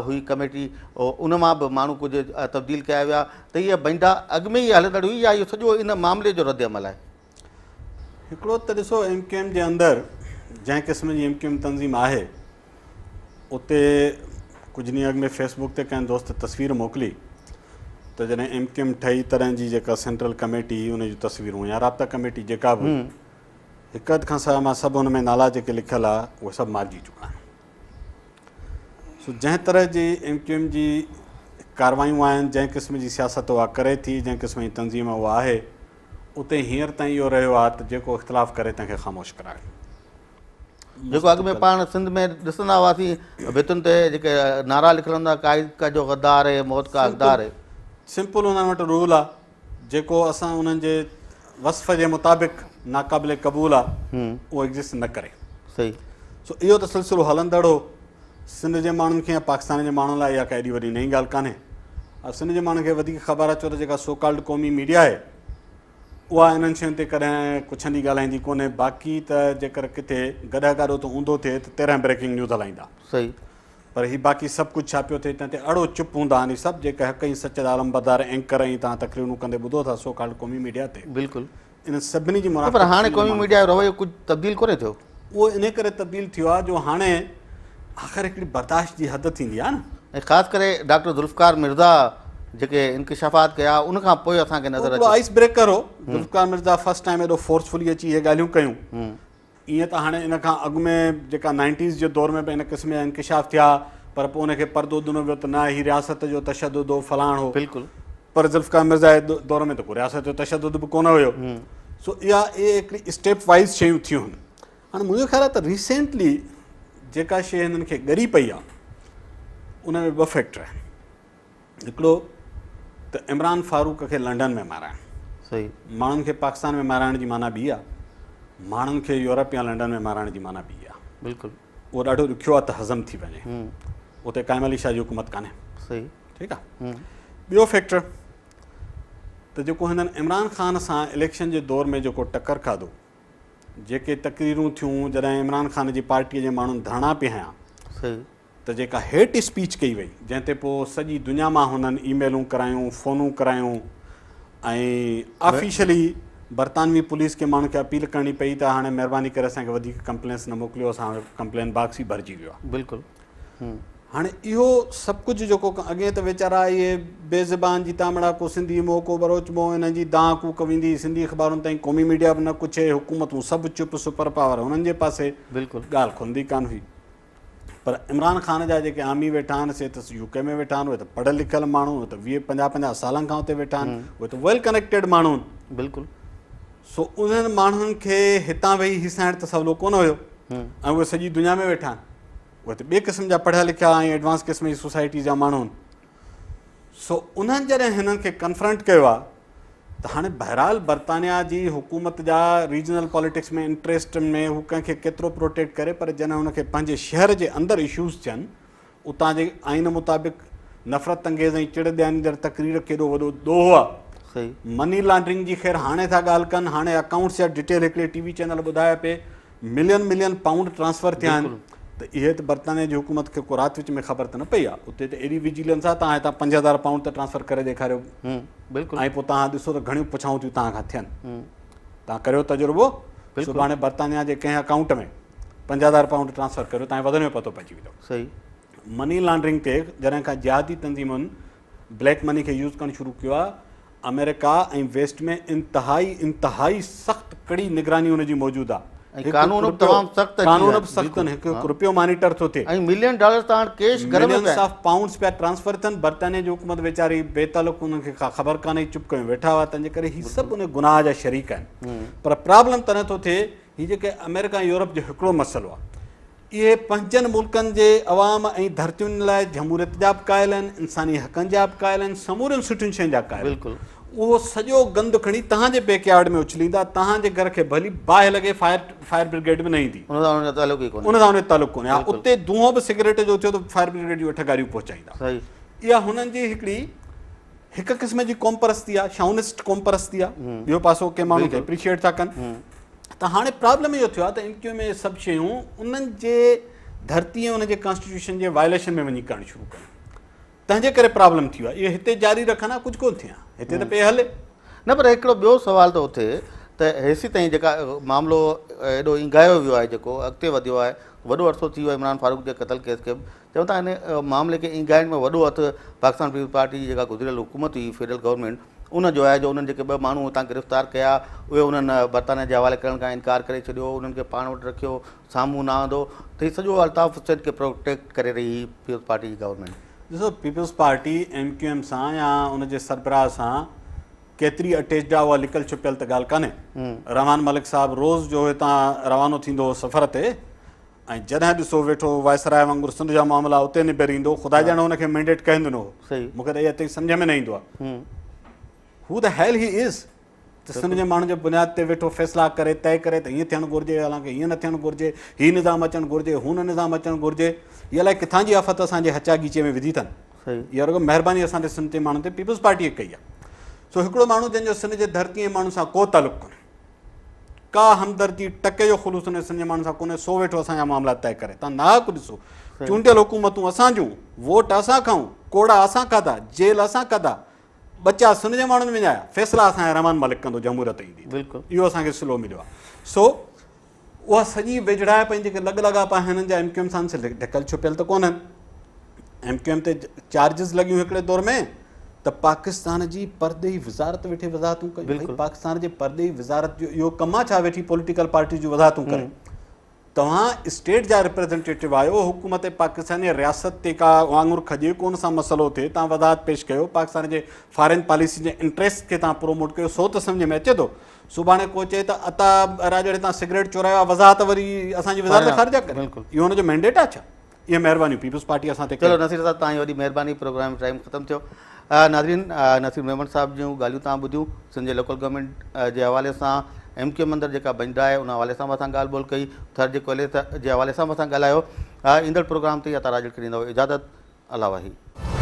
هئي ڪميٽي ان مان به ماڻهو ڪجهه تبديل ڪيا ويا ته هيء بنڊا اڳ ۾ ئي هلندڙ هئي يا اهو سڄو ان معاملي جو رد عمل آهي؟ هڪڙو ته ڏسو ايم ڪيو ايم جي اندر جنهن قسم جي ايم ڪيو ايم تنظيم آهي اتي ڪجهه ڏينهن اڳ ۾ فيس بڪ تي ڪنهن دوست تصوير موڪلي ته جڏهن ايم ڪيو ايم ٺهي تڏهن جي جيڪا سينٽرل ڪميٽي هئي ان جون تصويرون يا رابطا ڪميٽي جيڪا به هئي هڪ اڌ کان سواء مان سڀ ان ۾ نالا جيڪي لکيل ها اهي سڀ مارجي چڪا آهن سو جنهن طرح جي ايم ڪيو ايم جي ڪاروايون آهن جنهن قسم جي سياست اها ڪري ٿي جنهن قسم جي تنظيم اها آهي اتي هينئر تائين اهو رهيو آهي ته جيڪو اختلاف ڪري تنهن کي خاموش ڪرايو. جيڪو اڳ ۾ پاڻ سنڌ ۾ ڏسندا هئاسين ڀتين تي جيڪي نعرا لکيل هوندا قائد کا جو غدار هي موت کا حقدار هي. سمپل انهن وٽ رول آهي جيڪو اسان انهن جي وصف جي مطابق ناقابل قبول آهي اهو ايگزسٽ نه ڪري. صحيح. سو اهو ته سلسلو هلندڙ هو. سنڌ جي ماڻهن کي يا پاڪستان جي ماڻهن لاء اها ڪا ايڏي وڏي نئين ڳالهه ڪانهي. سنڌ جي ماڻهن کي وڌيڪ خبر آهي ڇو ته جيڪا سو ڪالڊ قومي ميڊيا آهي اها انهن شين تي ڪڏهن ڪڇندي ڳالهائيندي ڪونهي باقي ته جيڪر ڪٿي گڏهه گاڏو ٿو اونڌو ٿئي ته 13 بريڪنگ نيوز هلائيندا. صحيح. پر هي باقي سڀ ڪجهه ڇا پيو ٿئي تنهن تي اهڙو چپ هوندا آهن هي سڀ جيڪي حق ۽ سچ جا علمبردار اينڪر ۽ توهان تقريرون ڪندي ٻڌو ٿا سو ڪالڊ قومي ميڊيا تي. بلڪل. انهن سڀني جي منافقت پر هاڻي قومي ميڊيا جو رويو ڪجهه تبديل ڪونهي ٿيو. اهو انهي ڪري تبديل ٿيو آهي جو هاڻي آخر هڪڙي برداشت جي حد ٿيندي آهي نه. ۽ خاص ڪري ڊاڪٽر ذوالفقار مرزا جيڪي انڪشافات ڪيا ان کان پوء اسان کي نظر اچي. هڪڙو آئس بريڪر هو ذوالفقار مرزا فرسٽ ٽائيم ايڏو فورسفلي اچي اهي ڳالهيون ڪيون. ائين ته هاڻي ان کان اڳ ۾ جيڪا نائنٽيز جي دور ۾ به ان قسم جا انڪشاف ٿيا پر پوء ان کي پردو ڏنو ويو ته نه هي رياست جو تشدد هو فلاڻ هو. بلڪل. پر ذوالفقار مرزا جي دور ۾ ته ڪو رياست جو تشدد به ڪونه هيو. سو اها اهي هڪڙي اسٽيپ وائيز شيون ٿيون هن. هاڻي منهنجو خيال آهي ته ريسينٽلي جيڪا شيء هنن کي ڳري پئي آهي ان ۾ ٻه فيڪٽر آهن. هڪڙو ته عمران فاروق کي لنڊن ۾ مارائڻ. صحيح. ماڻهن کي پاڪستان ۾ مارائڻ جي معنيٰ ٻي آهي. ماڻهن کي يورپ يا لنڊن ۾ مارائڻ جي معنيٰ ٻي آهي. بلڪل. اهو ڏاڍو ڏکيو آهي ته هضم ٿي وڃي. اتي قائم علي شاهه جي حڪومت ڪانهي. صحيح. ٺيڪ آهي. ٻيو فيڪٽر ته جيڪو هنن عمران خان سان اليڪشن جي دور ۾ جيڪو ٽڪر کاڌو، جيڪي تقريرون ٿيون جڏهن عمران خان جي پارٽيء جي ماڻهن ڌرڻا پئي هنيا. صحيح. ته جيڪا هيٽ اسپيچ ڪئي وئي جنهن تي پوء سڄي دنيا مان هنن اي ميلون ڪرايون فونون ڪرايون ۽ آفيشلي برطانوي پوليس کي ماڻهن کي اپيل ڪرڻي پئي ته هاڻي مهرباني ڪري اسان کي وڌيڪ ڪمپلينس نه موڪليو اسان جو ڪمپلين باڪس ئي ڀرجي ويو آهي. بلڪل. هاڻي اهو سڀ ڪجهه جيڪو اڳي ته ويچارا اهي بي زبان جي تامڙا ڪو سنڌي مو ڪو بروچ مو انهن جي دانهن ڪوڪ ويندي سنڌي اخبارن تائين قومي ميڊيا به نه ڪڇي حڪومتون سڀ چپ سپر پاور هنن جي پاسي بلڪل. ڳالهه کلندي ڪانه هئي. پر عمران خان جا جيڪي آمي ويٺا آهن سي ته يو ڪي ۾ ويٺا آهن اهي ته پڙهيل لکيل ماڻهو اهي ته 20 50 50 سالن کان اتي ويٺا آهن اهي ته ويل ڪنيڪٽيڊ ماڻهو آهن. بلڪل. سو انهن ماڻهن کي هتان ويهي هيسائڻ ته سولو ڪونه هيو ۽ اهي سڄي دنيا ۾ ويٺا آهن اهي ته ٻئي قسم جا پڙهيا لکيا ۽ ايڊوانس قسم جي سوسائٽي جا ماڻهو آهن. سو انهن جڏهن هنن کي ڪنفرنٽ ڪيو آهي ته هاڻي بهرحال برطانيا جي حڪومت جا ريجنل پاليٽڪس ۾ انٽريسٽ ۾ هو ڪنهن کي ڪيترو پروٽيڪٽ ڪري پر جڏهن هن کي پنهنجي شهر جي اندر اشوز ٿين اتان جي آئين مطابق نفرت انگيز ۽ چڙ ڏياريندڙ تقرير ڪيڏو وڏو ڏوهه آهي. مني لانڊرنگ جي خير هاڻي ٿا ڳالهه ڪن هاڻي اڪائونٽس جا ڊيٽيل هڪڙي ٽي وي چينل ٻڌايا پئي ملين ملين پائونڊ ٽرانسفر ٿيا آهن ته اهي ته برطانيا جي حڪومت کي ڪو رات وچ ۾ خبر ته نه پئي آهي اتي ته ايڏي وجيلنس آهي توهان هتان 5000 پائونڊ ته ٽرانسفر ڪري ڏيکاريو بلڪل ۽ پوء توهان ڏسو ته گهڻيون پڇائون ٿيون توهان کان ٿين توهان ڪريو تجربو سڀاڻي برطانيا جي ڪنهن اڪائونٽ ۾ 5000 پائونڊ ٽرانسفر ڪريو توهان وڌ ۾ پتو پئجي ويندو. صحيح. مني لانڊرنگ تي جڏهن کان جهادي تنظيمن بليڪ مني کي يوز ڪرڻ شروع ڪيو آهي آمريڪا ۽ ويسٽ ۾ انتهائي انتهائي سخت ڪڙي نگراني ان جي موجود آهي ۽ قانون به تمام سخت اچي قانون به سخت آهن هڪ هڪ رپيو مانيٽر ٿو ٿئي ۽ ملين ڊالر ته هاڻ ڪيش گهر ۾ ملينس آف پائونڊز پيا ٽرانسفر ٿين برطانيا جي حڪومت ويچاري بي تعلق انهن کي ڪا خبر ڪانهي چپ ڪيون ويٺا هئا تنهن جي ڪري هي سڀ ان گناهه جا شريڪ آهن پر پرابلم تڏهن ٿو ٿئي هي جيڪي آمريڪا ۽ يورپ جو هڪڙو مسئلو آهي اهي پنهنجن ملڪن جي عوام ۽ ڌرتين لاء جمهوريت جا به قائل آهن، انساني حقن جا به قائل آهن، سمورين سٺين شين جا قائل آهن. اهو سڄو گند کڻي توهان جي بيڪ يارڊ ۾ اڇليندا، توهان جي گهر کي ڀلي باهه لڳي فائر فائر برگيڊ به نه ايندي. ان سان انهن جو تعلق ئي ڪونهي. ان سان انهن جو تعلق ڪونهي. ها اتي دونهون به سگريٽ جو اٿيو ته فائر برگيڊ جون اٺ گاڏيون پهچائيندا. اها هنن جي هڪڙي هڪ قسم جي قومپرستي آهي، شائونسٽ قومپرستي آهي. ٻيو پاسو ڪي ماڻهو کي اپريشيئيٽ ٿا ڪن. ته هاڻي پرابلم اهو ٿيو آهي ته ايم ڪيو ايم اهي سڀ شيون انهن جي ڌرتي ۽ انهن جي ڪانسٽيٽيوشن جي وائليشن ۾ وڃي ڪرڻ شروع ڪيون تنهن جي ڪري پرابلم ٿي ويو آهي اهي هتي جاري رکن ها ڪجهه ڪونه ٿئي ها هتي ته پئي هلي. نه پر هڪڙو ٻيو سوال ٿو اٿي ته هيسي تائين جيڪا معاملو ايڏو اينگهايو ويو آهي جيڪو اڳتي وڌيو آهي وڏو عرصو ٿي ويو آهي عمران فاروق جي قتل ڪيس کي به چون ٿا ان معاملي کي اينگهائڻ ۾ وڏو هٿ پاڪستان پيپلز پارٽي جي جيڪا گذريل حڪومت هئي فيڊرل گورنمينٽ ان جو آهي جو انهن جيڪي ٻه ماڻهو اتان گرفتار ڪيا اهي انهن برطانيا جي حوالي ڪرڻ کان انڪار ڪري ڇڏيو انهن کي پاڻ وٽ رکيو سامهون نه آندو ته هي سڄو الطاف حسين کي پروٽيڪٽ ڪري رهي هئي پيپلز پارٽي جي گورنمينٽ. ڏسو peoples party M Q M سان يا ان جي سربراهه سان ڪيتري اٽيچڊ آهي اها لڪل ڇپيل ته ڳالهه ڪانهي. رحمان ملڪ صاحب روز جو هتان روانو ٿيندو هو سفر تي ۽ جڏهن ڏسو ويٺو وائسراء وانگر سنڌ جا معاملا اتي نبيريندو، خدا ڄاڻي هن کي مينڊيٽ ڪنهن ڏنو هو، مون کي ته اها تائين سمجهه ۾ نه ايندو آهي. هو the hell he از ته سنڌ جي ماڻهن جي بنياد تي ويٺو فيصلا ڪري طئي ڪري ته هيئن ٿيڻ گهرجي حالانڪه هيئن نه ٿيڻ گهرجي، هي نظام اچڻ گهرجي، هو نه نظام اچڻ گهرجي، هي الائي ڪٿان جي آفت اسان جي هچا ڳيچي ۾ وڌي اٿن. اها رڳو مهرباني اسان تي سنڌ جي ماڻهن تي پيپلز پارٽيء ڪئي آهي. سو هڪڙو ماڻهو جنهن جو سنڌ جي ڌرتي ۽ ماڻهن سان ڪو تعلق ڪونهي. ڪا همدردي ٽڪي جو خلوص ان سنڌ جي ماڻهن سان ڪونهي سو ويٺو اسان جا معاملا طئي ڪري تان ناحق ڏسو چونڊيل حڪومتون اسان جون ووٽ اسان کائون ڪوڙا اسان کاڌا جيل اسان کاڌا ٻچا سنڌ جي ماڻهن وڃايا فيصلا اسان جا رحمان ملڪ ڪندو جمهوريت ايندي بلڪل اهو اسان کي سلو مليو آهي سو اها سڄي ويجهڙائپ ۽ جيڪي لڳ لاڳاپا هنن جا ايم ڪيو ايم سان سي ڍڪل ڇپيل ته ڪونهن ايم ڪيو ايم تي چارجز لڳيون هڪڙي دور ۾ ته پاڪستان جي پرڏيهي وزارت ويٺي وضاحتون ڪيون ڀئي پاڪستان جي پرڏيهي وزارت جو اهو ڪم آ ڇا ويٺي پوليٽيڪل پارٽي جون وضاحتون ڪري توهان اسٽيٽ جا ريپريزنٽيٽو آهيو حڪومت پاڪستان يا رياست تي ڪا آڱر کڄي ڪون سان مسئلو ٿئي توهان وضاحت پيش ڪيو پاڪستان جي فارين پاليسي جي انٽريسٽ کي توهان پروموٽ ڪيو سو ته سمجھ ۾ اچي ٿو سڀاڻي ڪو چئي ته عطا راڄڙي تان سگريٽ چورايو آ وضاحت وري اسان جي وزارت خارجه ڪري اهو هن جو مينڊيٽ آ ڇا اهي مهربانيون پيپلز پارٽي اسان تي ڪيون. چلو نصير صاحب توهان جي وڏي مهرباني پروگرام جو ٽائيم ختم ٿيو ناظرين نصير ميمڻ صاحب جون ڳالهيون توهان ٻڌيون سنڌ جي لوڪل گورنمينٽ جي حوالي سان ايم ڪيو ايم اندر جيڪا ڀڃ ڊاهه ان حوالي سان به اسان ڳالهه ٻولهه ڪئي ٿر جي ڪوئلي جي حوالي سان به اسان ڳالهايو ايندڙ پروگرام تي عطا راڄڙ کي ڏيندو اجازت الله واهي.